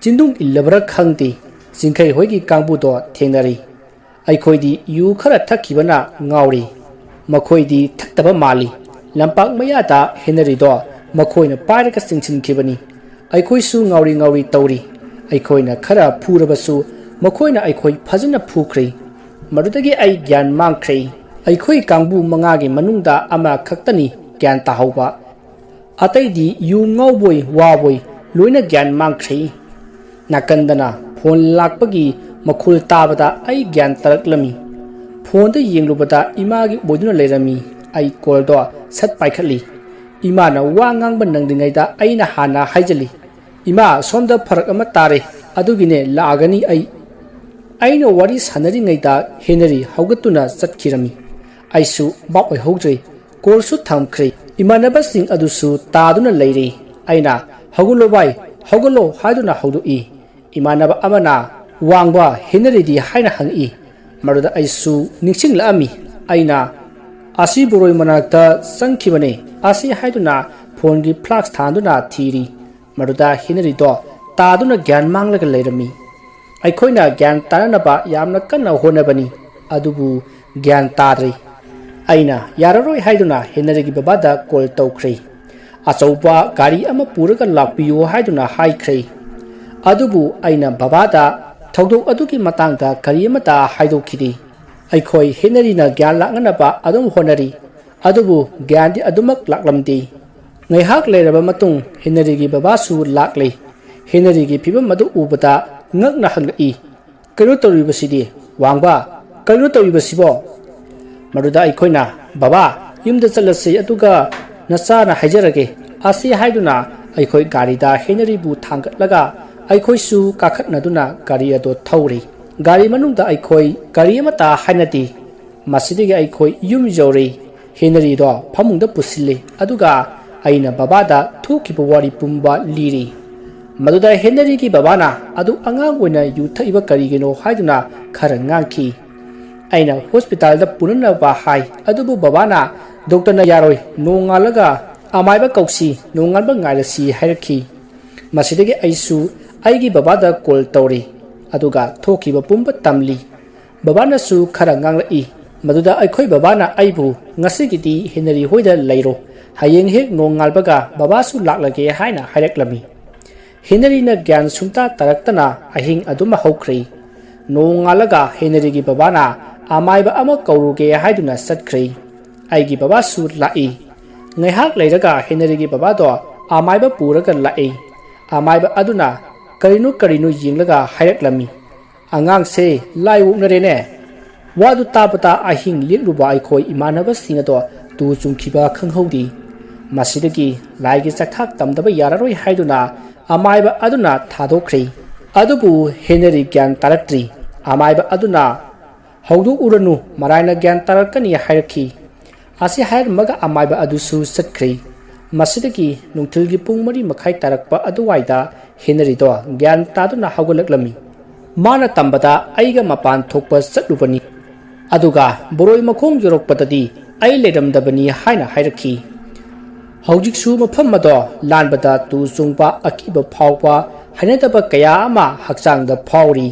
ꯆꯤꯟꯗꯨꯡ ꯏꯜꯂꯕ꯭ꯔꯥ ꯈꯪꯗꯦ, ꯆꯤꯡꯈꯩ ꯍꯣꯏꯒꯤ ꯀꯥꯡꯕꯨꯗꯣ ꯊꯦꯡꯅꯔꯤ꯫ ꯑꯩꯈꯣꯏꯗꯤ ꯌꯨ ꯈꯔ ꯊꯛꯈꯤꯕꯅ ꯉꯥꯎꯔꯤ꯫ ꯃꯈꯣꯏꯗꯤ ꯊꯛꯇꯕ ꯃꯥꯜꯂꯤ꯫ ꯂꯝꯄꯥꯛ ꯃꯌꯥꯗ ꯍꯦꯅꯔꯤꯗꯣ ꯃꯈꯣꯏꯅ ꯄꯥꯏꯔꯒ ꯆꯤꯡꯁꯤꯟꯈꯤꯕꯅꯤ꯫ ꯑꯩꯈꯣꯏꯁꯨ ꯉꯥꯎꯔꯤ ꯉꯥꯎꯔꯤ ꯇꯧꯔꯤ꯫ ꯑꯩꯈꯣꯏꯅ ꯈꯔ ꯐꯨꯔꯕꯁꯨ ꯃꯈꯣꯏꯅ ꯑꯩꯈꯣꯏ ꯐꯖꯅ ꯐꯨꯈ꯭ꯔꯦ꯫ ꯃꯗꯨꯗꯒꯤ ꯑꯩ ꯒ꯭ꯌꯥꯟ ꯃꯥꯡꯈ꯭ꯔꯦ꯫ ꯑꯩꯈꯣꯏ ꯀꯥꯡꯕꯨ ꯃꯉꯥꯒꯤ ꯃꯅꯨꯡꯗ ꯑꯃꯈꯛꯇꯅꯤ ꯒ꯭ꯌꯥꯟ ꯇꯥꯍꯧꯕ꯫ ꯑꯇꯩꯗꯤ ꯌꯨ ꯉꯥꯎꯕꯣꯏ ꯋꯥꯕꯣꯏ ꯂꯣꯏꯅ ꯒ꯭ꯌꯥꯟ ꯃꯥꯡꯈ꯭ꯔꯦ꯫ ꯅꯥꯀꯟꯗꯅ ꯐꯣꯟ ꯂꯥꯛꯄꯒꯤ ꯃꯈꯣꯜ ꯇꯥꯕꯗ ꯑꯩ ꯒ꯭ꯌꯥꯟ ꯇꯥꯔꯛꯂꯝꯃꯤ꯫ ꯐꯣꯟꯗ ꯌꯦꯡꯂꯨꯕꯗ ꯏꯃꯥꯒꯤ ꯑꯣꯏꯗꯨꯅ ꯂꯩꯔꯝꯃꯤ꯫ ꯑꯩ ꯀꯣꯜꯗꯣ ꯁꯠ ꯄꯥꯏꯈꯠꯂꯤ꯫ ꯏꯃꯥꯅ ꯋꯥ ꯉꯥꯡꯕ ꯅꯪꯗ꯭ꯔꯤꯉꯩꯗ ꯑꯩꯅ ꯍꯥꯟꯅ ꯍꯥꯏꯖꯜꯂꯤ, "ꯏꯃꯥ, ꯁꯣꯝꯗ ꯐꯔꯛ ꯑꯃ ꯇꯥꯔꯦ, ꯑꯗꯨꯒꯤꯅꯦ ꯂꯥꯛꯑꯒꯅꯤ ꯑꯩ꯫" ꯑꯩꯅ ꯋꯥꯔꯤ ꯁꯥꯟꯅꯔꯤꯉꯩꯗ ꯍꯦꯅꯔꯤ ꯍꯧꯒꯠꯇꯨꯅ ꯆꯠꯈꯤꯔꯝꯃꯤ꯫ ꯑꯩꯁꯨ ꯚꯥꯞ ꯑꯣꯏꯍꯧꯗ꯭ꯔꯦ꯫ ꯀꯣꯜꯁꯨ ꯊꯝꯈ꯭ꯔꯦ꯫ ꯏꯃꯥꯟꯅꯕꯁꯤꯡ ꯑꯗꯨꯁꯨ ꯇꯥꯗꯨꯅ ꯂꯩꯔꯦ꯫ ꯑꯩꯅ, "ꯍꯧꯒꯠꯂꯣ ꯚꯥꯏ, ꯍꯧꯒꯠꯂꯣ" ꯍꯥꯏꯗꯨꯅ ꯍꯧꯗꯣꯛꯏ꯫ ꯏꯃꯥꯟꯅꯕ ꯑꯃꯅ, "ꯋꯥꯡꯕ, ꯍꯦꯅꯔꯤꯗꯤ?" ꯍꯥꯏꯅ ꯍꯪꯉꯛꯏ꯫ ꯃꯗꯨꯗ ꯑꯩꯁꯨ ꯅꯤꯡꯁꯤꯡꯂꯛꯑꯝꯃꯤ꯫ ꯑꯩꯅ, "ꯑꯁꯤ ꯕꯣꯔꯣꯏ ꯃꯅꯥꯛꯇ ꯆꯪꯈꯤꯕꯅꯦ" ꯑꯁꯤ ꯍꯥꯏꯗꯨꯅ ꯐꯣꯟꯒꯤ ꯐ꯭ꯂꯥꯛꯁ ꯊꯥꯟꯗꯨꯅ ꯊꯤꯔꯤ꯫ ꯃꯗꯨꯗ ꯍꯦꯅꯔꯤꯗꯣ ꯇꯥꯗꯨꯅ ꯒ꯭ꯌꯥꯟ ꯃꯥꯡꯂꯒ ꯂꯩꯔꯝꯃꯤ꯫ ꯑꯩꯈꯣꯏꯅ ꯒ꯭ꯌꯥꯟ ꯇꯥꯅꯅꯕ ꯌꯥꯝꯅ ꯀꯟꯅ ꯍꯣꯠꯅꯕꯅꯤ, ꯑꯗꯨꯕꯨ ꯒ꯭ꯌꯥꯟ ꯇꯥꯗ꯭ꯔꯦ꯫ ꯑꯩꯅ ꯌꯥꯔꯔꯣꯏ ꯍꯥꯏꯗꯨꯅ ꯍꯦꯅꯔꯤꯒꯤ ꯕꯕꯥꯗ ꯀꯣꯜ ꯇꯧꯈ꯭ꯔꯦ꯫ "ꯑꯆꯧꯕ ꯒꯥꯔꯤ ꯑꯃ ꯄꯨꯔꯒ ꯂꯥꯛꯄꯤꯌꯨ" ꯍꯥꯏꯗꯨꯅ ꯍꯥꯏꯈ꯭ꯔꯦ꯫ ꯑꯗꯨꯕꯨ ꯑꯩꯅ ꯕꯕꯥꯗ ꯊꯧꯗꯣꯛ ꯑꯗꯨꯒꯤ ꯃꯇꯥꯡꯗ ꯀꯔꯤ ꯑꯃꯠꯇ ꯍꯥꯏꯗꯣꯛꯈꯤꯗꯦ꯫ ꯑꯩꯈꯣꯏ ꯍꯦꯅꯔꯤꯅ ꯒ꯭ꯌꯥꯟ ꯂꯥꯛꯅꯅꯕ ꯑꯗꯨꯝ ꯍꯣꯠꯅꯔꯤ, ꯑꯗꯨꯕꯨ ꯒ꯭ꯌꯥꯟꯗꯤ ꯑꯗꯨꯃꯛ ꯂꯥꯛꯂꯝꯗꯦ꯫ ꯉꯥꯏꯍꯥꯛ ꯂꯩꯔꯕ ꯃꯇꯨꯡ ꯍꯦꯅꯔꯤꯒꯤ ꯕꯕꯥꯁꯨ ꯂꯥꯛꯂꯦ꯫ ꯍꯦꯅꯔꯤꯒꯤ ꯐꯤꯕꯝ ꯑꯗꯨ ꯎꯕꯗ ꯉꯛꯅ ꯍꯪꯂꯛꯏ, "ꯀꯩꯅꯣ ꯇꯧꯔꯤꯕꯁꯤꯗꯤ? ꯋꯥꯡꯕ, ꯀꯩꯅꯣ ꯇꯧꯔꯤꯕꯁꯤꯕꯣ?" ꯃꯗꯨꯗ ꯑꯩꯈꯣꯏꯅ, "ꯕꯕꯥ, ꯌꯨꯝꯗ ꯆꯠꯂꯁꯤ, ꯑꯗꯨꯒ ꯅꯆꯥꯅ ꯍꯥꯏꯖꯔꯒꯦ" ꯑꯁꯤ ꯍꯥꯏꯗꯨꯅ ꯑꯩꯈꯣꯏ ꯒꯥꯔꯤꯗ ꯍꯦꯅꯔꯤꯕꯨ ꯊꯥꯡꯒꯠꯂꯒ ꯑꯩꯈꯣꯏꯁꯨ ꯀꯥꯈꯠꯅꯗꯨꯅ ꯒꯥꯔꯤ ꯑꯗꯨ ꯊꯧꯔꯤ꯫ ꯒꯥꯔꯤ ꯃꯅꯨꯡꯗ ꯑꯩꯈꯣꯏ ꯀꯔꯤ ꯑꯃꯠꯇ ꯍꯥꯏꯅꯗꯦ꯫ ꯃꯁꯤꯗꯒꯤ ꯑꯩꯈꯣꯏ ꯌꯨꯝ ꯌꯧꯔꯦ꯫ ꯍꯦꯅꯔꯤꯗꯣ ꯐꯃꯨꯡꯗ ꯄꯨꯁꯤꯜꯂꯤ, ꯑꯗꯨꯒ ꯑꯩꯅ ꯕꯕꯥꯗ ꯊꯣꯛꯈꯤꯕ ꯋꯥꯔꯤ ꯄꯨꯝꯕ ꯂꯤꯔꯤ꯫ ꯃꯗꯨꯗ ꯍꯦꯅꯔꯤꯒꯤ ꯕꯕꯥꯅ ꯑꯗꯨ ꯑꯉꯥꯡ ꯑꯣꯏꯅ ꯌꯨ ꯊꯛꯏꯕ ꯀꯔꯤꯒꯤꯅꯣ ꯍꯥꯏꯗꯨꯅ ꯈꯔ ꯉꯥꯡꯈꯤ꯫ ꯑꯩꯅ ꯍꯣꯁꯄꯤꯇꯥꯜꯗ ꯄꯨꯅꯅꯕ ꯍꯥꯏ, ꯑꯗꯨꯕꯨ ꯕꯕꯥꯅ ꯗꯣꯛꯇꯔꯅ ꯌꯥꯔꯣꯏ, ꯅꯣꯡꯉꯥꯜꯂꯒ ꯑꯃꯥꯏꯕ ꯀꯧꯁꯤ, ꯅꯣꯡꯉꯥꯟꯕ ꯉꯥꯏꯔꯁꯤ ꯍꯥꯏꯔꯛꯈꯤ꯫ ꯃꯁꯤꯗꯒꯤ ꯑꯩꯁꯨ ꯑꯩꯒꯤ ꯕꯕꯥꯗ ꯀꯣꯜ ꯇꯧꯔꯤ, ꯑꯗꯨꯒ ꯊꯣꯛꯈꯤꯕ ꯄꯨꯝꯕ ꯇꯝꯂꯤ꯫ ꯕꯕꯥꯅꯁꯨ ꯈꯔ ꯉꯥꯡꯂꯛꯏ꯫ ꯃꯗꯨꯗ ꯑꯩꯈꯣꯏ ꯕꯕꯥꯅ ꯑꯩꯕꯨ, "ꯉꯁꯤꯒꯤꯗꯤ ꯍꯦꯅꯔꯤ ꯍꯣꯏꯗ ꯂꯩꯔꯣ, ꯍꯌꯦꯡ ꯍꯦꯛ ꯅꯣꯡꯉꯥꯜꯕꯒ ꯕꯕꯥꯁꯨ ꯂꯥꯛꯂꯒꯦ" ꯍꯥꯏꯅ ꯍꯥꯏꯔꯛꯂꯝꯃꯤ꯫ ꯍꯦꯅꯔꯤꯅ ꯒ꯭ꯌꯥꯟ ꯁꯨꯡꯇꯥ ꯇꯥꯔꯛꯇꯅ ꯑꯍꯤꯡ ꯑꯗꯨꯃ ꯍꯧꯈ꯭ꯔꯦ꯫ ꯅꯣꯡꯉꯥꯜꯂꯒ ꯍꯦꯅꯔꯤꯒꯤ ꯕꯕꯥꯅ ꯑꯃꯥꯏꯕ ꯑꯃ ꯀꯧꯔꯨꯒꯦ ꯍꯥꯏꯗꯨꯅ ꯆꯠꯈ꯭ꯔꯦ꯫ ꯑꯩꯒꯤ ꯕꯕꯥꯁꯨ ꯂꯥꯛꯏ꯫ ꯉꯥꯏꯍꯥꯛ ꯂꯩꯔꯒ ꯍꯦꯅꯔꯤꯒꯤ ꯕꯕꯥꯗꯣ ꯑꯃꯥꯏꯕ ꯄꯨꯔꯒ ꯂꯥꯛꯏ꯫ ꯑꯃꯥꯏꯕ ꯑꯗꯨꯅ ꯀꯔꯤꯅꯣ ꯀꯔꯤꯅꯣ ꯌꯦꯡꯂꯒ ꯍꯥꯏꯔꯛꯂꯝꯃꯤ, "ꯑꯉꯥꯡꯁꯦ ꯂꯥꯏ ꯑꯣꯛꯅꯔꯦꯅꯦ!" ꯋꯥꯗꯨ ꯇꯥꯕꯗ ꯑꯍꯤꯡ ꯂꯦꯛꯂꯨꯕ ꯑꯩꯈꯣꯏ ꯏꯃꯥꯟꯅꯕꯁꯤꯡ ꯑꯗꯣ ꯇꯨ ꯆꯨꯡꯈꯤꯕ ꯈꯪꯍꯧꯗꯦ꯫ ꯃꯁꯤꯗꯒꯤ ꯂꯥꯏꯒꯤ ꯆꯥꯛꯊꯥꯛ ꯇꯝꯗꯕ ꯌꯥꯔꯔꯣꯏ ꯍꯥꯏꯗꯨꯅ ꯑꯃꯥꯏꯕ ꯑꯗꯨꯅ ꯊꯥꯗꯣꯛꯈ꯭ꯔꯦ꯫ ꯑꯗꯨꯕꯨ ꯍꯦꯅꯔꯤ ꯒ꯭ꯌꯥꯟ ꯇꯥꯔꯛꯇ꯭ꯔꯤ꯫ ꯑꯃꯥꯏꯕ ꯑꯗꯨꯅ "ꯍꯧꯗꯣꯛꯎꯔꯅꯨ, ꯃꯔꯥꯏꯅ ꯒ꯭ꯌꯥꯟ ꯇꯥꯔꯛꯀꯅꯤ" ꯍꯥꯏꯔꯛꯈꯤ꯫ ꯑꯁꯤ ꯍꯥꯏꯔꯝꯃꯒ ꯑꯃꯥꯏꯕ ꯑꯗꯨꯁꯨ ꯆꯠꯈ꯭ꯔꯦ꯫ ꯃꯁꯤꯗꯒꯤ ꯅꯨꯡꯊꯤꯜꯒꯤ ꯄꯨꯡ ꯃꯔꯤ ꯃꯈꯥꯏ ꯇꯥꯔꯛꯄ ꯑꯗꯨꯋꯥꯏꯗ ꯍꯦꯅꯔꯤꯗꯣ ꯒ꯭ꯌꯥꯟ ꯇꯥꯗꯨꯅ ꯍꯧꯒꯠꯂꯛꯂꯝꯃꯤ꯫ ꯃꯥꯅ ꯇꯝꯕꯗ ꯑꯩꯒ ꯃꯄꯥꯟ ꯊꯣꯛꯄ ꯆꯠꯂꯨꯕꯅꯤ꯫ ꯑꯗꯨꯒ ꯕꯣꯔꯣꯏ ꯃꯈꯣꯡ ꯌꯧꯔꯛꯄꯗꯗꯤ ꯑꯩ ꯂꯩꯔꯝꯗꯕꯅꯤ ꯍꯥꯏꯅ ꯍꯥꯏꯔꯛꯈꯤ꯫ ꯍꯧꯖꯤꯛꯁꯨ ꯃꯐꯝ ꯑꯗꯣ ꯂꯥꯟꯕꯗ ꯇꯨ ꯆꯨꯡꯕ, ꯑꯀꯤꯕ ꯐꯥꯎꯕ, ꯍꯩꯅꯗꯕ ꯀꯌꯥ ꯑꯃ ꯍꯛꯆꯥꯡꯗ ꯐꯥꯎꯔꯤ꯫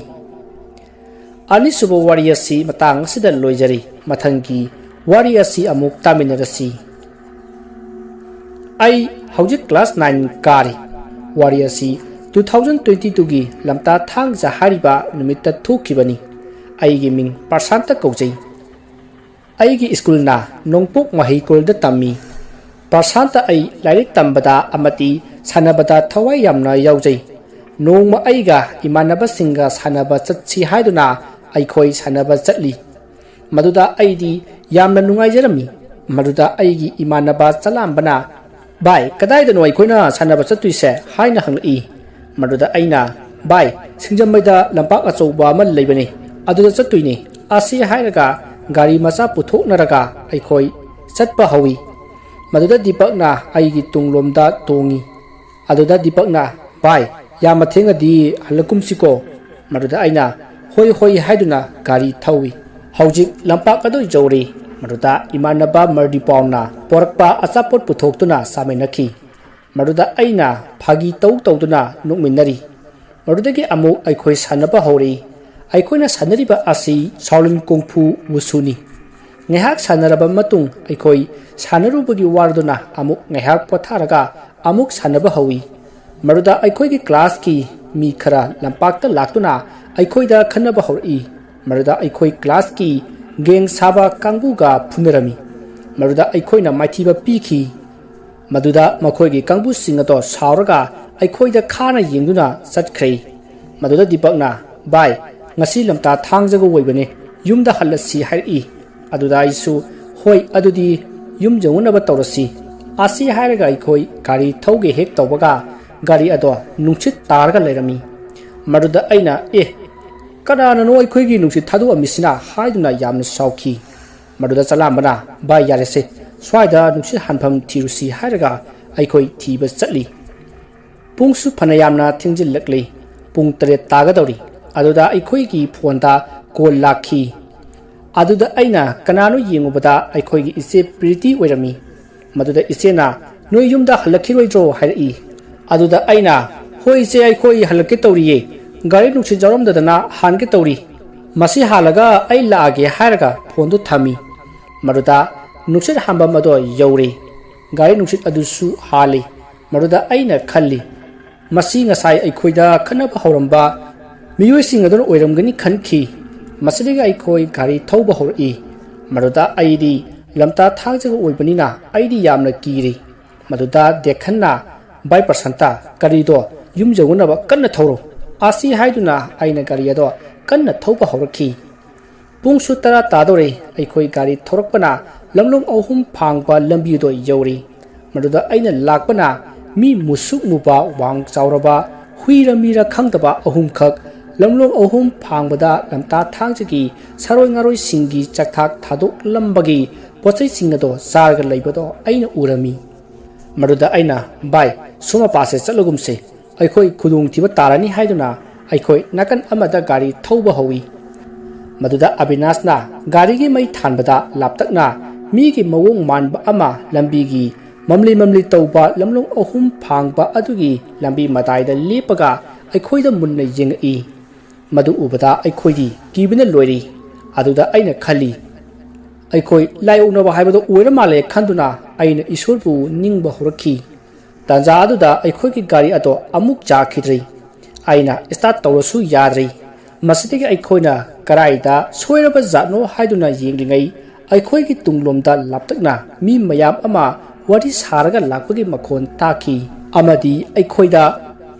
ꯑꯅꯤꯁꯨꯕ ꯋꯥꯔꯤ ꯑꯁꯤ ꯃꯇꯥꯡ ꯑꯁꯤꯗ ꯂꯣꯏꯖꯔꯤ꯫ ꯃꯊꯪꯒꯤ ꯋꯥꯔꯤ ꯑꯁꯤ ꯑꯃꯨꯛ ꯇꯥꯃꯤꯟꯅꯔꯁꯤ꯫ ꯑꯩ ꯍꯧꯖꯤꯛ class nine ꯀꯥꯔꯤ꯫ ꯋꯥꯔꯤ ꯑꯁꯤ two thousand twenty twoꯒꯤ ꯂꯝꯇꯥ ꯊꯥꯡꯖ ꯍꯥꯏꯔꯤꯕ ꯅꯨꯃꯤꯠꯇ ꯊꯣꯛꯈꯤꯕꯅꯤ꯫ ꯑꯩꯒꯤ ꯃꯤꯡ ꯄ꯭ꯔꯁꯥꯟꯇ ꯀꯧꯖꯩ꯫ ꯑꯩꯒꯤ ꯁ꯭ꯀꯨꯜꯅ ꯅꯣꯡꯄꯣꯛ ꯃꯍꯩꯀꯣꯜꯗ ꯇꯝꯃꯤ꯫ ꯄ꯭ꯔꯁꯥꯟꯇ ꯑꯩ ꯂꯥꯏꯔꯤꯛ ꯇꯝꯕꯗ ꯑꯃꯗꯤ ꯁꯥꯟꯅꯕꯗ ꯊꯋꯥꯏ ꯌꯥꯝꯅ ꯌꯥꯎꯖꯩ꯫ ꯅꯣꯡꯃ ꯑꯩꯒ ꯏꯃꯥꯟꯅꯕꯁꯤꯡꯒ ꯁꯥꯟꯅꯕ ꯆꯠꯁꯤ ꯍꯥꯏꯗꯨꯅ ꯑꯩꯈꯣꯏ ꯁꯥꯟꯅꯕ ꯆꯠꯂꯤ꯫ ꯃꯗꯨꯗ ꯑꯩꯗꯤ ꯌꯥꯝꯅ ꯅꯨꯡꯉꯥꯏꯖꯔꯝꯃꯤ꯫ ꯃꯗꯨꯗ ꯑꯩꯒꯤ ꯏꯃꯥꯟꯅꯕ ꯆꯂꯥꯝꯕꯅ, "ꯚꯥꯏ, ꯀꯗꯥꯏꯗꯅꯣ ꯑꯩꯈꯣꯏꯅ ꯁꯥꯟꯅꯕ ꯆꯠꯇꯣꯏꯁꯦ?" ꯍꯥꯏꯅ ꯍꯪꯂꯛꯏ꯫ ꯃꯗꯨꯗ ꯑꯩꯅ, "ꯚꯥꯏ, ꯁꯤꯡꯖꯃꯩꯗ ꯂꯝꯄꯥꯛ ꯑꯆꯧꯕ ꯑꯃ ꯂꯩꯕꯅꯤ, ꯑꯗꯨꯗ ꯆꯠꯇꯣꯏꯅꯤ" ꯑꯁꯤ ꯍꯥꯏꯔꯒ ꯒꯥꯔꯤ ꯃꯆꯥ ꯄꯨꯊꯣꯛꯅꯔꯒ ꯑꯩꯈꯣꯏ ꯆꯠꯄ ꯍꯧꯏ꯫ ꯃꯗꯨꯗ ꯗꯤꯄꯛꯅ ꯑꯩꯒꯤ ꯇꯨꯡꯂꯣꯝꯗ ꯇꯣꯡꯉꯤ꯫ ꯑꯗꯨꯗ ꯗꯤꯄꯛꯅ, "ꯚꯥꯏ, ꯌꯥꯝꯅ ꯊꯦꯡꯉꯗꯤ ꯍꯜꯂꯛꯀꯨꯝꯁꯤꯀꯣ?" ꯃꯗꯨꯗ ꯑꯩꯅ, "ꯍꯣꯏ, ꯍꯣꯏ" ꯍꯥꯏꯗꯨꯅ ꯒꯥꯔꯤ ꯊꯧꯏ꯫ ꯍꯧꯖꯤꯛ ꯂꯝꯄꯥꯛ ꯑꯗꯨ ꯌꯧꯔꯦ꯫ ꯃꯗꯨꯗ ꯏꯃꯥꯟꯅꯕ ꯃꯔꯗꯤꯄꯥꯎꯅ ꯄꯣꯔꯛꯄ ꯑꯆꯥꯄꯣꯠ ꯄꯨꯊꯣꯛꯇꯨꯅ ꯆꯥꯃꯤꯟꯅꯈꯤ꯫ ꯃꯗꯨꯗ ꯑꯩꯅ ꯐꯥꯒꯤ ꯇꯧ ꯇꯧꯗꯨꯅ ꯅꯣꯛꯃꯤꯟꯅꯔꯤ꯫ ꯃꯗꯨꯗꯒꯤ ꯑꯃꯨꯛ ꯑꯩꯈꯣꯏ ꯁꯥꯟꯅꯕ ꯍꯧꯔꯛꯏ꯫ ꯑꯩꯈꯣꯏꯅ ꯁꯥꯟꯅꯔꯤꯕ ꯑꯁꯤ ꯁꯥꯎꯂꯤꯟ ꯀꯣꯡꯐꯨ ꯋꯨꯁꯨꯅꯤ꯫ ꯉꯥꯏꯍꯥꯛ ꯁꯥꯟꯅꯔꯕ ꯃꯇꯨꯡ ꯑꯩꯈꯣꯏ ꯁꯥꯟꯅꯔꯨꯕꯒꯤ ꯋꯥꯔꯗꯨꯅ ꯑꯃꯨꯛ ꯉꯥꯏꯍꯥꯛ ꯄꯣꯊꯥꯔꯒ ꯑꯃꯨꯛ ꯁꯥꯟꯅꯕ ꯍꯧꯏ꯫ ꯃꯗꯨꯗ ꯑꯩꯈꯣꯏꯒꯤ classꯀꯤ ꯃꯤ ꯈꯔ ꯂꯝꯄꯥꯛꯇ ꯂꯥꯛꯇꯨꯅ ꯑꯩꯈꯣꯏꯗ ꯈꯟꯅꯕ ꯍꯧꯔꯛꯏ꯫ ꯃꯗꯨꯗ ꯑꯩꯈꯣꯏ classꯀꯤ gang ꯁꯥꯕ ꯀꯥꯡꯕꯨꯒ ꯐꯨꯅꯔꯝꯃꯤ꯫ ꯃꯗꯨꯗ ꯑꯩꯈꯣꯏꯅ ꯃꯥꯏꯊꯤꯕ ꯄꯤꯈꯤ꯫ ꯃꯗꯨꯗ ꯃꯈꯣꯏꯒꯤ ꯀꯥꯡꯕꯨꯁꯤꯡ ꯑꯗꯣ ꯁꯥꯎꯔꯒ ꯑꯩꯈꯣꯏꯗ ꯈꯥꯅ ꯌꯦꯡꯗꯨꯅ ꯆꯠꯈ꯭ꯔꯦ꯫ ꯃꯗꯨꯗ ꯗꯤꯄꯛꯅ, "ꯚꯥꯏ, ꯉꯁꯤ ꯂꯝꯇꯥ ꯊꯥꯡꯖꯒ ꯑꯣꯏꯕꯅꯤ, ꯌꯨꯝꯗ ꯍꯜꯂꯁꯤ" ꯍꯥꯏꯔꯛꯏ꯫ ꯑꯗꯨꯗ ꯑꯩꯁꯨ, "ꯍꯣꯏ, ꯑꯗꯨꯗꯤ ꯌꯨꯝ ꯌꯧꯅꯅꯕ ꯇꯧꯔꯁꯤ" ꯑꯁꯤ ꯍꯥꯏꯔꯒ ꯑꯩꯈꯣꯏ ꯒꯥꯔꯤ ꯊꯧꯒꯦ ꯍꯦꯛ ꯇꯧꯕꯒ ꯒꯥꯔꯤ ꯑꯗꯣ ꯅꯨꯡꯁꯤꯠ ꯇꯥꯔꯒ ꯂꯩꯔꯝꯃꯤ꯫ ꯃꯗꯨꯗ ꯑꯩꯅ, "ꯑꯦ, ꯀꯅꯥꯅꯅꯣ ꯑꯩꯈꯣꯏꯒꯤ ꯅꯨꯡꯁꯤꯠ ꯊꯥꯗꯣꯛꯑꯝꯃꯤꯁꯤꯅ?" ꯍꯥꯏꯗꯨꯅ ꯌꯥꯝꯅ ꯁꯥꯎꯈꯤ꯫ ꯃꯗꯨꯗ ꯆꯂꯥꯝꯕꯅ, "ꯚꯥꯏ, ꯌꯥꯔꯦꯁꯦ, ꯁ꯭ꯋꯥꯏꯗ ꯅꯨꯡꯁꯤꯠ ꯍꯥꯟꯐꯝ ꯊꯤꯔꯨꯁꯤ" ꯍꯥꯏꯔꯒ ꯑꯩꯈꯣꯏ ꯊꯤꯕ ꯆꯠꯂꯤ꯫ ꯄꯨꯡꯁꯨ ꯐꯅꯌꯥꯝꯅ ꯊꯦꯡꯖꯤꯜꯂꯛꯂꯤ꯫ ꯄꯨꯡ ꯇꯔꯦꯠ ꯇꯥꯒꯗꯧꯔꯤ꯫ ꯑꯗꯨꯗ ꯑꯩꯈꯣꯏꯒꯤ phoneꯗ call ꯂꯥꯛꯈꯤ꯫ ꯑꯗꯨꯗ ꯑꯩꯅ ꯀꯅꯥꯅꯣ ꯌꯦꯡꯉꯨꯕꯗ ꯑꯩꯈꯣꯏꯒꯤ ꯏꯆꯦ ꯄ꯭ꯔꯤꯇꯤ ꯑꯣꯏꯔꯝꯃꯤ꯫ ꯃꯗꯨꯗ ꯏꯆꯦꯅ, "ꯅꯣꯏ ꯌꯨꯝꯗ ꯍꯜꯂꯛꯈꯤꯔꯣꯏꯗ꯭ꯔꯣ?" ꯍꯥꯏꯔꯛꯏ꯫ ꯑꯗꯨꯗ ꯑꯩꯅ, "ꯍꯣꯏ ꯏꯆꯦ, ꯑꯩꯈꯣꯏ ꯍꯜꯂꯛꯀꯦ ꯇꯧꯔꯤꯌꯦ, ꯒꯥꯔꯤ ꯅꯨꯡꯁꯤꯠ ꯌꯥꯎꯔꯝꯗꯗꯅ ꯍꯥꯟꯒꯦ ꯇꯧꯔꯤ, ꯃꯁꯤ ꯍꯥꯜꯂꯒ ꯑꯩ ꯂꯥꯛꯑꯒꯦ" ꯍꯥꯏꯔꯒ phoneꯗꯨ ꯊꯝꯃꯤ꯫ ꯃꯗꯨꯗ ꯅꯨꯡꯁꯤꯠ ꯍꯥꯟꯐꯝ ꯑꯗꯣ ꯌꯧꯔꯦ꯫ ꯒꯥꯔꯤ ꯅꯨꯡꯁꯤꯠ ꯑꯗꯨꯁꯨ ꯍꯥꯜꯂꯤ꯫ ꯃꯗꯨꯗ ꯑꯩꯅ ꯈꯜꯂꯤ, "ꯃꯁꯤ ꯉꯁꯥꯏ ꯑꯩꯈꯣꯏꯗ ꯈꯠꯅꯕ ꯍꯧꯔꯝꯕ ꯃꯤꯑꯣꯏꯁꯤꯡ ꯑꯗꯨꯅ ꯑꯣꯏꯔꯝꯒꯅꯤ" ꯈꯟꯈꯤ꯫ ꯃꯁꯤꯗꯒꯤ ꯑꯩꯈꯣꯏ ꯒꯥꯔꯤ ꯊꯧꯕ ꯍꯧꯔꯛꯏ꯫ ꯃꯗꯨꯗ ꯑꯩꯗꯤ ꯂꯝꯇꯥ ꯊꯥꯡꯖꯒ ꯑꯣꯏꯕꯅꯤꯅ ꯑꯩꯗꯤ ꯌꯥꯝꯅ ꯀꯤꯔꯤ꯫ ꯃꯗꯨꯗ ꯗꯦꯈꯟꯅ, "ꯚꯥꯏ ꯄ꯭ꯔꯁꯥꯟꯇ, ꯒꯥꯔꯤꯗꯣ ꯌꯨꯝ ꯌꯧꯅꯅꯕ ꯀꯟꯅ ꯊꯧꯔꯣ" ꯑꯁꯤ ꯍꯥꯏꯗꯨꯅ ꯑꯩꯅ ꯒꯥꯔꯤ ꯑꯗꯣ ꯀꯟꯅ ꯊꯧꯕ ꯍꯧꯔꯛꯈꯤ꯫ ꯄꯨꯡꯁꯨ ꯇꯔꯥ ꯇꯥꯗꯧꯔꯦ꯫ ꯑꯩꯈꯣꯏ ꯒꯥꯔꯤ ꯊꯧꯔꯛꯄꯅ ꯂꯝꯂꯣꯡ ꯑꯍꯨꯝ ꯐꯥꯡꯕ ꯂꯝꯕꯤꯗꯣ ꯌꯧꯔꯦ꯫ ꯃꯗꯨꯗ ꯑꯩꯅ ꯂꯥꯛꯄꯅ ꯃꯤ ꯃꯨꯁꯨꯛ ꯃꯨꯕ, ꯋꯥꯡ ꯆꯥꯎꯔꯕ, ꯍꯨꯏꯔ ꯃꯤꯔ ꯈꯪꯗꯕ ꯑꯍꯨꯝꯈꯛ ꯂꯝꯂꯣꯡ ꯑꯍꯨꯝ ꯐꯥꯡꯕꯗ ꯂꯝꯇꯥ ꯊꯥꯡꯖꯒꯤ ꯁꯥꯔꯣꯏ ꯉꯥꯔꯣꯏꯁꯤꯡꯒꯤ ꯆꯥꯛꯊꯥꯛ ꯊꯥꯗꯣꯛꯂꯝꯕꯒꯤ ꯄꯣꯠꯆꯩꯁꯤꯡ ꯑꯗꯣ ꯆꯥꯔꯒ ꯂꯩꯕꯗꯣ ꯑꯩꯅ ꯎꯔꯝꯃꯤ꯫ ꯃꯗꯨꯗ ꯑꯩꯅ, "ꯚꯥꯏ, ꯁꯣꯝ ꯃꯄꯥꯁꯦ ꯆꯠꯂꯒꯨꯝꯁꯦ, ꯑꯩꯈꯣꯏ ꯈꯨꯗꯣꯡꯊꯤꯕ ꯇꯥꯔꯅꯤ" ꯍꯥꯏꯗꯨꯅ ꯑꯩꯈꯣꯏ ꯅꯥꯀꯟ ꯑꯃꯗ ꯒꯥꯔꯤ ꯊꯧꯕ ꯍꯧꯏ꯫ ꯃꯗꯨꯗ ꯑꯕꯤꯅꯥꯁꯅ ꯒꯥꯔꯤꯒꯤ ꯃꯩ ꯊꯥꯟꯕꯗ ꯂꯥꯞꯇꯛꯅ ꯃꯤꯒꯤ ꯃꯑꯣꯡ ꯃꯥꯟꯕ ꯑꯃ ꯂꯝꯕꯤꯒꯤ ꯃꯝꯂꯤ ꯃꯝꯂꯤ ꯇꯧꯕ ꯂꯝꯂꯣꯡ ꯑꯍꯨꯝ ꯐꯥꯡꯕ ꯑꯗꯨꯒꯤ ꯂꯝꯕꯤ ꯃꯇꯥꯏꯗ ꯂꯦꯞꯄꯒ ꯑꯩꯈꯣꯏꯗ ꯃꯨꯟꯅ ꯌꯦꯡꯉꯛꯏ꯫ ꯃꯗꯨ ꯎꯕꯗ ꯑꯩꯈꯣꯏꯗꯤ ꯀꯤꯕꯅ ꯂꯣꯏꯔꯤ꯫ ꯑꯗꯨꯗ ꯑꯩꯅ ꯈꯜꯂꯤ, "ꯑꯩꯈꯣꯏ ꯂꯥꯏ ꯑꯣꯛꯅꯕ ꯍꯥꯏꯕꯗꯣ ꯑꯣꯏꯔ ꯃꯥꯜꯂꯦ" ꯈꯟꯗꯨꯅ ꯑꯩꯅ ꯏꯁꯣꯔꯕꯨ ꯅꯤꯡꯕ ꯍꯧꯔꯛꯈꯤ꯫ ꯇꯥꯟꯖꯥ ꯑꯗꯨꯗ ꯑꯩꯈꯣꯏꯒꯤ ꯒꯥꯔꯤ ꯑꯗꯣ ꯑꯃꯨꯛ ꯌꯥꯈꯤꯗ꯭ꯔꯦ꯫ ꯑꯩꯅ start ꯇꯧꯔꯁꯨ ꯌꯥꯗ꯭ꯔꯦ꯫ ꯃꯁꯤꯗꯒꯤ ꯑꯩꯈꯣꯏꯅ ꯀꯔꯥꯏꯗ ꯁꯣꯏꯔꯕ ꯖꯥꯠꯅꯣ ꯍꯥꯏꯗꯨꯅ ꯌꯦꯡꯂꯤꯉꯩ, ꯑꯩꯈꯣꯏꯒꯤ ꯇꯨꯡꯂꯣꯝꯗ ꯂꯥꯞꯇꯛꯅ ꯃꯤ ꯃꯌꯥꯝ ꯑꯃ ꯋꯥꯔꯤ ꯁꯥꯔꯒ ꯂꯥꯛꯄꯒꯤ ꯃꯈꯣꯟ ꯇꯥꯈꯤ꯫ ꯑꯃꯗꯤ ꯑꯩꯈꯣꯏꯗ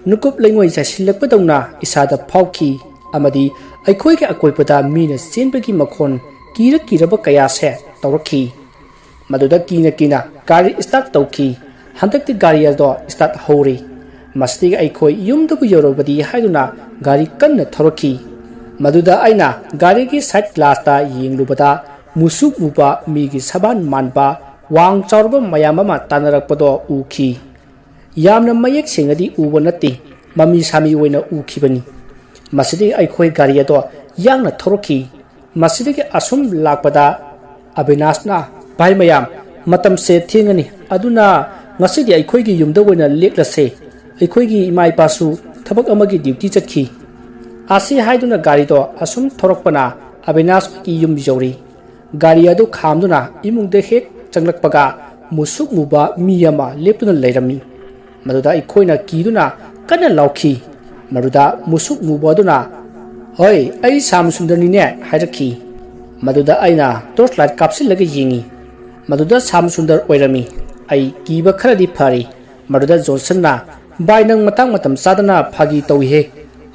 ꯅꯨꯀꯨꯞ ꯂꯩꯉꯣꯏ ꯆꯥꯏꯁꯤꯜꯂꯛꯄꯗꯧꯅ ꯏꯁꯥꯗ ꯐꯥꯎꯈꯤ꯫ ꯑꯃꯗꯤ ꯑꯩꯈꯣꯏꯒꯤ ꯑꯀꯣꯏꯕꯗ ꯃꯤꯅ ꯆꯦꯟꯕꯒꯤ ꯃꯈꯣꯟ, ꯀꯤꯔ ꯀꯤꯔꯕ ꯀꯌꯥꯁꯦ ꯇꯧꯔꯛꯈꯤ꯫ ꯃꯗꯨꯗ ꯀꯤꯅ ꯀꯤꯅ ꯒꯥꯔꯤ start ꯇꯧꯈꯤ꯫ ꯍꯟꯗꯛꯇꯤ ꯒꯥꯔꯤ ꯑꯗꯣ start ꯍꯧꯔꯦ꯫ ꯃꯁꯤꯗꯒꯤ ꯑꯩꯈꯣꯏ ꯌꯨꯝꯗꯕꯨ ꯌꯧꯔꯕꯗꯤ ꯍꯥꯏꯗꯨꯅ ꯒꯥꯔꯤ ꯀꯟꯅ ꯊꯧꯔꯛꯈꯤ꯫ ꯃꯗꯨꯗ ꯑꯩꯅ ꯒꯥꯔꯤꯒꯤ side glassꯇ ꯌꯦꯡꯂꯨꯕꯗ, ꯃꯨꯁꯨꯛ ꯃꯨꯕ, ꯃꯤꯒꯤ ꯁꯕꯥꯟ ꯃꯥꯟꯕ, ꯋꯥꯡ ꯆꯥꯎꯔꯕ ꯃꯌꯥꯝ ꯑꯃ ꯇꯥꯟꯅꯔꯛꯄꯗꯣ ꯎꯈꯤ꯫ ꯌꯥꯝꯅ ꯃꯌꯦꯛ ꯁꯦꯡꯅꯗꯤ ꯎꯕ ꯅꯠꯇꯦ, ꯃꯃꯤ ꯁꯥꯃꯤ ꯑꯣꯏꯅ ꯎꯈꯤꯕꯅꯤ꯫ ꯃꯁꯤꯗꯒꯤ ꯑꯩꯈꯣꯏ ꯒꯥꯔꯤ ꯑꯗꯣ ꯌꯥꯡꯅ ꯊꯧꯔꯛꯈꯤ꯫ ꯃꯁꯤꯗꯒꯤ ꯑꯁꯨꯝ ꯂꯥꯛꯄꯗ ꯑꯕꯤꯅꯥꯁꯅ, "ꯚꯥꯏ ꯃꯌꯥꯝ, ꯃꯇꯝꯁꯦ ꯊꯦꯡꯉꯅꯤ, ꯑꯗꯨꯅ ꯉꯁꯤꯗꯤ ꯑꯩꯈꯣꯏꯒꯤ ꯌꯨꯝꯗ ꯑꯣꯏꯅ ꯂꯦꯛꯂꯁꯦ꯫ ꯑꯩꯈꯣꯏꯒꯤ ꯏꯃꯥ ꯏꯄꯥꯁꯨ ꯊꯕꯛ ꯑꯃꯒꯤ duty ꯆꯠꯈꯤ"꯫ ꯑꯁꯤ ꯍꯥꯏꯗꯨꯅ ꯒꯥꯔꯤꯗꯣ ꯑꯁꯨꯝ ꯊꯧꯔꯛꯄꯅ ꯑꯕꯤꯅꯥꯁ ꯍꯣꯏꯒꯤ ꯌꯨꯝ ꯌꯧꯔꯤ꯫ ꯒꯥꯔꯤ ꯑꯗꯨ ꯈꯥꯝꯗꯨꯅ ꯏꯃꯨꯡꯗ ꯍꯦꯛ ꯆꯪꯂꯛꯄꯒ, ꯃꯨꯁꯨꯛ ꯃꯨꯕ ꯃꯤ ꯑꯃ ꯂꯦꯞꯇꯨꯅ ꯂꯩꯔꯝꯃꯤ꯫ ꯃꯗꯨꯗ ꯑꯩꯈꯣꯏꯅ ꯀꯤꯗꯨꯅ ꯀꯟꯅ ꯂꯥꯎꯈꯤ꯫ ꯃꯗꯨꯗ ꯃꯨꯁꯨꯛ ꯃꯨꯕ ꯑꯗꯨꯅ, "ꯍꯣꯏ, ꯑꯩ ꯁ꯭ꯌꯥꯝ ꯁꯨꯟꯗꯔꯅꯤꯅꯦ" ꯍꯥꯏꯔꯛꯈꯤ꯫ ꯃꯗꯨꯗ ꯑꯩꯅ torch light ꯀꯥꯞꯁꯤꯜꯂꯒ ꯌꯦꯡꯉꯤ꯫ ꯃꯗꯨꯗ ꯁ꯭ꯌꯥꯝ ꯁꯨꯟꯗꯔ ꯑꯣꯏꯔꯝꯃꯤ꯫ ꯑꯩ ꯀꯤꯕ ꯈꯔꯗꯤ ꯐꯔꯤ꯫ ꯃꯗꯨꯗ ꯖꯣꯟꯁꯟꯅ, "ꯚꯥꯏ, ꯅꯪ ꯃꯇꯥꯡ ꯃꯇꯝ ꯆꯥꯗꯅ ꯐꯥꯒꯤ ꯇꯧꯏꯍꯦ"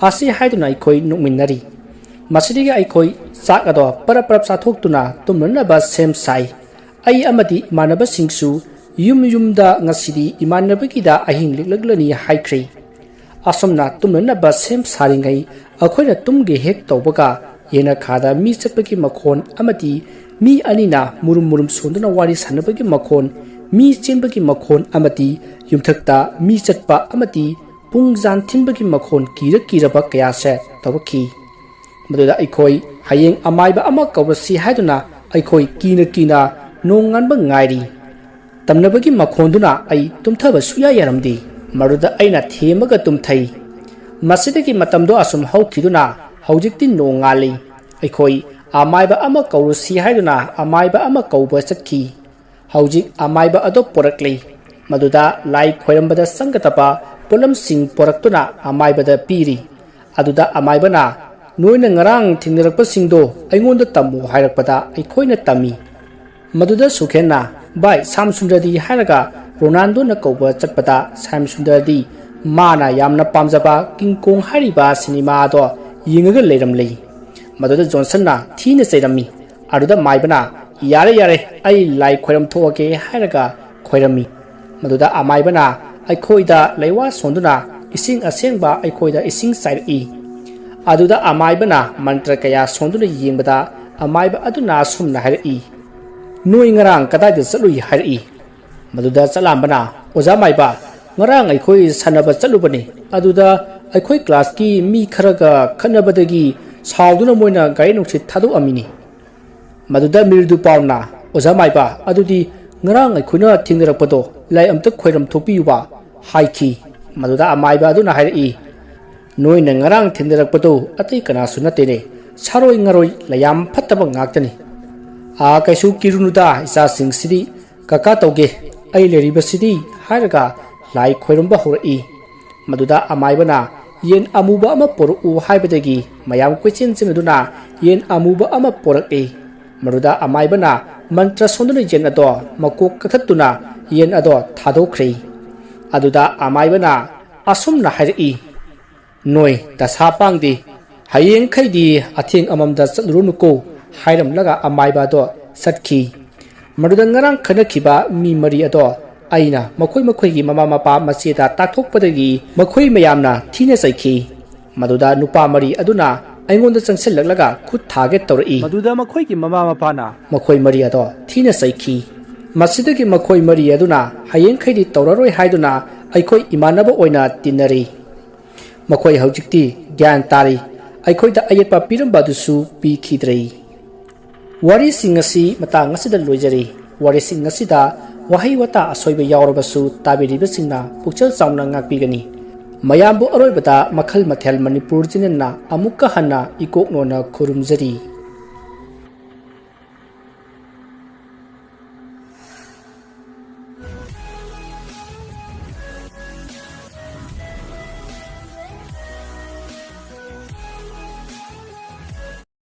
ꯑꯁꯤ ꯍꯥꯏꯗꯨꯅ ꯑꯩꯈꯣꯏ ꯅꯣꯛꯃꯤꯟꯅꯔꯤ꯫ ꯃꯁꯤꯗꯒꯤ ꯑꯩꯈꯣꯏ ꯆꯥꯛ ꯑꯗꯣ ꯄꯔꯞ ꯄꯔꯞ ꯆꯥꯊꯣꯛꯇꯨꯅ ꯇꯨꯝꯅꯅꯕ ꯁꯦꯝ ꯁꯥꯏ꯫ ꯑꯩ ꯑꯃꯗꯤ ꯏꯃꯥꯟꯅꯕꯁꯤꯡꯁꯨ ꯌꯨꯝ ꯌꯨꯝꯗ ꯉꯁꯤꯗꯤ ꯏꯃꯥꯟꯅꯕꯒꯤꯗ ꯑꯍꯤꯡ ꯂꯦꯛꯂꯛꯂꯅꯤ ꯍꯥꯏꯈ꯭ꯔꯦ꯫ ꯑꯁꯨꯝꯅ ꯇꯨꯝꯅꯅꯕ ꯁꯦꯝ ꯁꯥꯔꯤꯉꯩ, ꯑꯩꯈꯣꯏꯅ ꯇꯨꯝꯒꯦ ꯍꯦꯛ ꯇꯧꯕꯒ, ꯌꯦꯅꯈꯥꯗ ꯃꯤ ꯆꯠꯄꯒꯤ ꯃꯈꯣꯟ ꯑꯃꯗꯤ ꯃꯤ ꯑꯅꯤꯅ ꯃꯨꯔꯨꯝ ꯃꯨꯔꯨꯝ ꯁꯣꯟꯗꯨꯅ ꯋꯥꯔꯤ ꯁꯥꯟꯅꯕꯒꯤ ꯃꯈꯣꯟ, ꯃꯤ ꯆꯦꯟꯕꯒꯤ ꯃꯈꯣꯟ ꯑꯃꯗꯤ ꯌꯨꯝꯊꯛꯇ ꯃꯤ ꯆꯠꯄ ꯑꯃꯗꯤ ꯄꯨꯡ ꯖꯥꯟ ꯊꯤꯟꯕꯒꯤ ꯃꯈꯣꯟ ꯀꯤꯔ ꯀꯤꯔꯕ ꯀꯌꯥꯁꯦ ꯇꯧꯔꯛꯈꯤ꯫ ꯃꯗꯨꯗ ꯑꯩꯈꯣꯏ ꯍꯌꯦꯡ ꯑꯃꯥꯏꯕ ꯑꯃ ꯀꯧꯔꯁꯤ ꯍꯥꯏꯗꯨꯅ ꯑꯩꯈꯣꯏ ꯀꯤꯅ ꯀꯤꯅ ꯅꯣꯡꯉꯥꯟꯕ ꯉꯥꯏꯔꯤ꯫ ꯇꯝꯅꯕꯒꯤ ꯃꯈꯣꯟꯗꯨꯅ ꯑꯩ ꯇꯨꯝꯊꯕ ꯁꯨꯌꯥ ꯌꯥꯔꯝꯗꯦ꯫ ꯃꯗꯨꯗ ꯑꯩꯅ ꯊꯦꯝꯃꯒ ꯇꯨꯝꯊꯩ꯫ ꯃꯁꯤꯗꯒꯤ ꯃꯇꯝꯗꯣ ꯑꯁꯨꯝ ꯍꯧꯈꯤꯗꯨꯅ ꯍꯧꯖꯤꯛꯇꯤ ꯅꯣꯡꯉꯥꯜꯂꯤ꯫ ꯑꯩꯈꯣꯏ ꯑꯃꯥꯏꯕ ꯑꯃ ꯀꯧꯔꯨꯁꯤ ꯍꯥꯏꯗꯨꯅ ꯑꯃꯥꯏꯕ ꯑꯃ ꯀꯧꯕ ꯆꯠꯈꯤ꯫ ꯍꯧꯖꯤꯛ ꯑꯃꯥꯏꯕ ꯑꯗꯨ ꯄꯣꯔꯛꯂꯤ꯫ ꯃꯗꯨꯗ ꯂꯥꯏ ꯈꯣꯏꯔꯝꯕꯗ ꯆꯪꯒꯗꯕ ꯄꯣꯠꯂꯝꯁꯤꯡ ꯄꯣꯔꯛꯇꯨꯅ ꯑꯃꯥꯏꯕꯗ ꯄꯤꯔꯤ꯫ ꯑꯗꯨꯗ ꯑꯃꯥꯏꯕꯅ, ꯅꯣꯏꯅ ꯉꯔꯥꯡ ꯊꯦꯡꯅꯔꯛꯄꯁꯤꯡꯗꯣ ꯑꯩꯉꯣꯟꯗ ꯇꯝꯃꯨ ꯍꯥꯏꯔꯛꯄꯗ ꯑꯩꯈꯣꯏꯅ ꯇꯝꯃꯤ꯫ ꯃꯗꯨꯗ ꯁꯨꯈꯦꯟꯅ, "ꯚꯥꯏ, ꯁꯥꯝ ꯁꯨꯟꯗꯔꯗꯤ?" ꯍꯥꯏꯔꯒ ꯔꯣꯅꯥꯜꯗꯣꯅ ꯀꯧꯕ ꯆꯠꯄꯗ ꯁꯥꯝ ꯁꯨꯟꯗꯔꯗꯤ ꯃꯥꯅ ꯌꯥꯝꯅ ꯄꯥꯝꯖꯕ ꯀꯤꯡ ꯀꯣꯡ ꯍꯥꯏꯔꯤꯕ ꯁꯤꯅꯦꯃꯥ ꯑꯗꯣ ꯌꯦꯡꯉꯒ ꯂꯩꯔꯝꯂꯤ꯫ ꯃꯗꯨꯗ ꯖꯣꯟꯁꯟꯅ ꯊꯤꯅ ꯆꯩꯔꯝꯃꯤ꯫ ꯑꯗꯨꯗ ꯃꯥꯏꯕꯅ, "ꯌꯥꯔꯦ, ꯌꯥꯔꯦ, ꯑꯩ ꯂꯥꯏ ꯈꯣꯏꯔꯝ ꯊꯣꯛꯑꯒꯦ" ꯍꯥꯏꯔꯒ ꯈꯣꯏꯔꯝꯃꯤ꯫ ꯃꯗꯨꯗ ꯑꯃꯥꯏꯕꯅ ꯑꯩꯈꯣꯏꯗ ꯂꯩꯋꯥ ꯁꯣꯟꯗꯨꯅ ꯏꯁꯤꯡ ꯑꯁꯦꯡꯕ ꯑꯩꯈꯣꯏꯗ ꯏꯁꯤꯡ ꯆꯥꯏꯔꯛꯏ꯫ ꯑꯗꯨꯗ ꯑꯃꯥꯏꯕꯅ ꯃꯟꯇ꯭ꯔ ꯀꯌꯥ ꯁꯣꯟꯗꯨꯅ ꯌꯦꯡꯕꯗ ꯑꯃꯥꯏꯕ ꯑꯗꯨꯅ ꯑꯁꯨꯝꯅ ꯍꯥꯏꯔꯛꯏ, "ꯅꯣꯏ ꯉꯔꯥꯡ ꯀꯗꯥꯏꯗ ꯆꯠꯂꯨꯏ?" ꯍꯥꯏꯔꯛꯏ꯫ ꯃꯗꯨꯗ ꯆꯠꯂꯥꯝꯕꯅ, "ꯑꯣꯖꯥ ꯃꯥꯏꯕ, ꯉꯔꯥꯡ ꯑꯩꯈꯣꯏ ꯁꯥꯟꯅꯕ ꯆꯠꯂꯨꯕꯅꯤ꯫ ꯑꯗꯨꯗ ꯑꯩꯈꯣꯏ ꯀ꯭ꯂꯥꯁꯀꯤ ꯃꯤ ꯈꯔꯒ ꯈꯠꯅꯕꯗꯒꯤ ꯁꯥꯎꯗꯨꯅ ꯃꯣꯏꯅ ꯒꯥꯔꯤ ꯅꯨꯡꯁꯤꯠ ꯊꯥꯗꯣꯛꯑꯝꯃꯤꯅꯤ"꯫ ꯃꯗꯨꯗ ꯃꯤꯔꯗꯨ ꯄꯥꯎꯅ, "ꯑꯣꯖꯥ ꯃꯥꯏꯕ, ꯑꯗꯨꯗꯤ ꯉꯔꯥꯡ ꯑꯩꯈꯣꯏꯅ ꯊꯦꯡꯅꯔꯛꯄꯗꯣ ꯂꯥꯏ ꯑꯝꯇ ꯈꯣꯏꯔꯝ ꯊꯣꯛꯄꯤꯌꯨꯕ" ꯍꯥꯏꯈꯤ꯫ ꯃꯗꯨꯗ ꯑꯃꯥꯏꯕ ꯑꯗꯨꯅ ꯍꯥꯏꯔꯛꯏ, "ꯅꯣꯏꯅ ꯉꯔꯥꯡ ꯊꯦꯡꯅꯔꯛꯄꯗꯨ ꯑꯇꯩ ꯀꯅꯥꯁꯨ ꯅꯠꯇꯦꯅꯦ, ꯁꯥꯔꯣꯏ ꯉꯥꯔꯣꯏ ꯂꯩꯌꯥꯝ ꯐꯠꯇꯕ ꯉꯥꯛꯇꯅꯤ꯫ ꯑꯥ, ꯀꯩꯁꯨ ꯀꯤꯔꯨꯅꯨꯗ, ꯏꯆꯥꯁꯤꯡꯁꯤꯗꯤ ꯀꯀꯥ ꯇꯧꯒꯦ, ꯑꯩ ꯂꯩꯔꯤꯕꯁꯤꯗꯤ" ꯍꯥꯏꯔꯒ ꯂꯥꯏ ꯈꯣꯏꯔꯝꯕ ꯍꯧꯔꯛꯏ꯫ ꯃꯗꯨꯗ ꯑꯃꯥꯏꯕꯅ, "ꯌꯦꯟ ꯑꯃꯨꯕ ꯑꯃ ꯄꯣꯔꯛꯎ" ꯍꯥꯏꯕꯗꯒꯤ ꯃꯌꯥꯝ ꯀꯣꯏꯆꯦꯟ ꯆꯦꯟꯗꯨꯅ ꯌꯦꯟ ꯑꯃꯨꯕ ꯑꯃ ꯄꯣꯔꯛꯏ꯫ ꯃꯗꯨꯗ ꯑꯃꯥꯏꯕꯅ ꯃꯟꯇ꯭ꯔ ꯁꯣꯟꯗꯨꯅ ꯌꯦꯟ ꯑꯗꯣ ꯃꯀꯣꯛ ꯀꯛꯊꯠꯇꯨꯅ ꯌꯦꯟ ꯑꯗꯣ ꯊꯥꯗꯣꯛꯈ꯭ꯔꯦ꯫ ꯑꯗꯨꯗ ꯑꯃꯥꯏꯕꯅ ꯑꯁꯨꯝꯅ ꯍꯥꯏꯔꯛꯏ, "ꯅꯣꯏ ꯗꯁꯥ ꯄꯥꯡꯗꯦ, ꯍꯌꯦꯡꯈꯩꯗꯤ ꯑꯊꯦꯡ ꯑꯃꯝꯗ ꯆꯠꯂꯨꯔꯅꯨꯀꯣ" ꯍꯥꯏꯔꯝꯂꯒ ꯑꯃꯥꯏꯕ ꯑꯗꯣ ꯆꯠꯈꯤ꯫ ꯃꯗꯨꯗ ꯉꯔꯥꯡ ꯈꯠꯅꯈꯤꯕ ꯃꯤ ꯃꯔꯤ ꯑꯗꯣ ꯑꯩꯅ ꯃꯈꯣꯏ ꯃꯈꯣꯏꯒꯤ ꯃꯃꯥ ꯃꯄꯥ ꯃꯆꯦꯗ ꯇꯥꯛꯊꯣꯛꯄꯗꯒꯤ ꯃꯈꯣꯏ ꯃꯌꯥꯝꯅ ꯊꯤꯅ ꯆꯩꯈꯤ꯫ ꯃꯗꯨꯗ ꯅꯨꯄꯥ ꯃꯔꯤ ꯑꯗꯨꯅ ꯑꯩꯉꯣꯟꯗ ꯆꯪꯁꯤꯜꯂꯛꯂꯒ ꯈꯨꯠ ꯊꯥꯒꯦ ꯇꯧꯔꯛꯏ꯫ ꯃꯗꯨꯗ ꯃꯈꯣꯏꯒꯤ ꯃꯃꯥ ꯃꯄꯥꯅ ꯃꯈꯣꯏ ꯃꯔꯤ ꯑꯗꯣ ꯊꯤꯅ ꯆꯩꯈꯤ꯫ ꯃꯁꯤꯗꯒꯤ ꯃꯈꯣꯏ ꯃꯔꯤ ꯑꯗꯨꯅ ꯍꯌꯦꯡꯈꯩꯗꯤ ꯇꯧꯔꯔꯣꯏ ꯍꯥꯏꯗꯨꯅ ꯑꯩꯈꯣꯏ ꯏꯃꯥꯟꯅꯕ ꯑꯣꯏꯅ ꯇꯤꯟꯅꯔꯦ꯫ ꯃꯈꯣꯏ ꯍꯧꯖꯤꯛꯇꯤ ꯒ꯭ꯌꯥꯟ ꯇꯥꯔꯦ꯫ ꯑꯩꯈꯣꯏꯗ ꯑꯌꯦꯠꯄ ꯄꯤꯔꯝꯕ ꯑꯗꯨꯁꯨ ꯄꯤꯈꯤꯗ꯭ꯔꯦ꯫ ꯋꯥꯔꯤꯁꯤꯡ ꯑꯁꯤ ꯃꯇꯥꯡ ꯑꯁꯤꯗ ꯂꯣꯏꯖꯔꯦ꯫ ꯋꯥꯔꯤꯁꯤꯡ ꯑꯁꯤꯗ ꯋꯥꯍꯩ ꯋꯥꯇꯥ ꯑꯁꯣꯏꯕ ꯌꯥꯎꯔꯕꯁꯨ ꯇꯥꯕꯤꯔꯤꯕꯁꯤꯡꯅ ꯄꯨꯛꯆꯦꯜ ꯆꯥꯎꯅ ꯉꯥꯛꯄꯤꯒꯅꯤ꯫ ꯃꯌꯥꯝꯕꯨ ꯑꯔꯣꯏꯕꯗ ꯃꯈꯜ ꯃꯊꯦꯜ ꯃꯅꯤꯄꯨꯔ ꯆꯦꯅꯦꯜꯅ ꯑꯃꯨꯛꯀ ꯍꯟꯅ ꯏꯀꯣꯛ ꯅꯣꯟꯅ ꯈꯨꯔꯨꯝꯖꯔꯤ꯫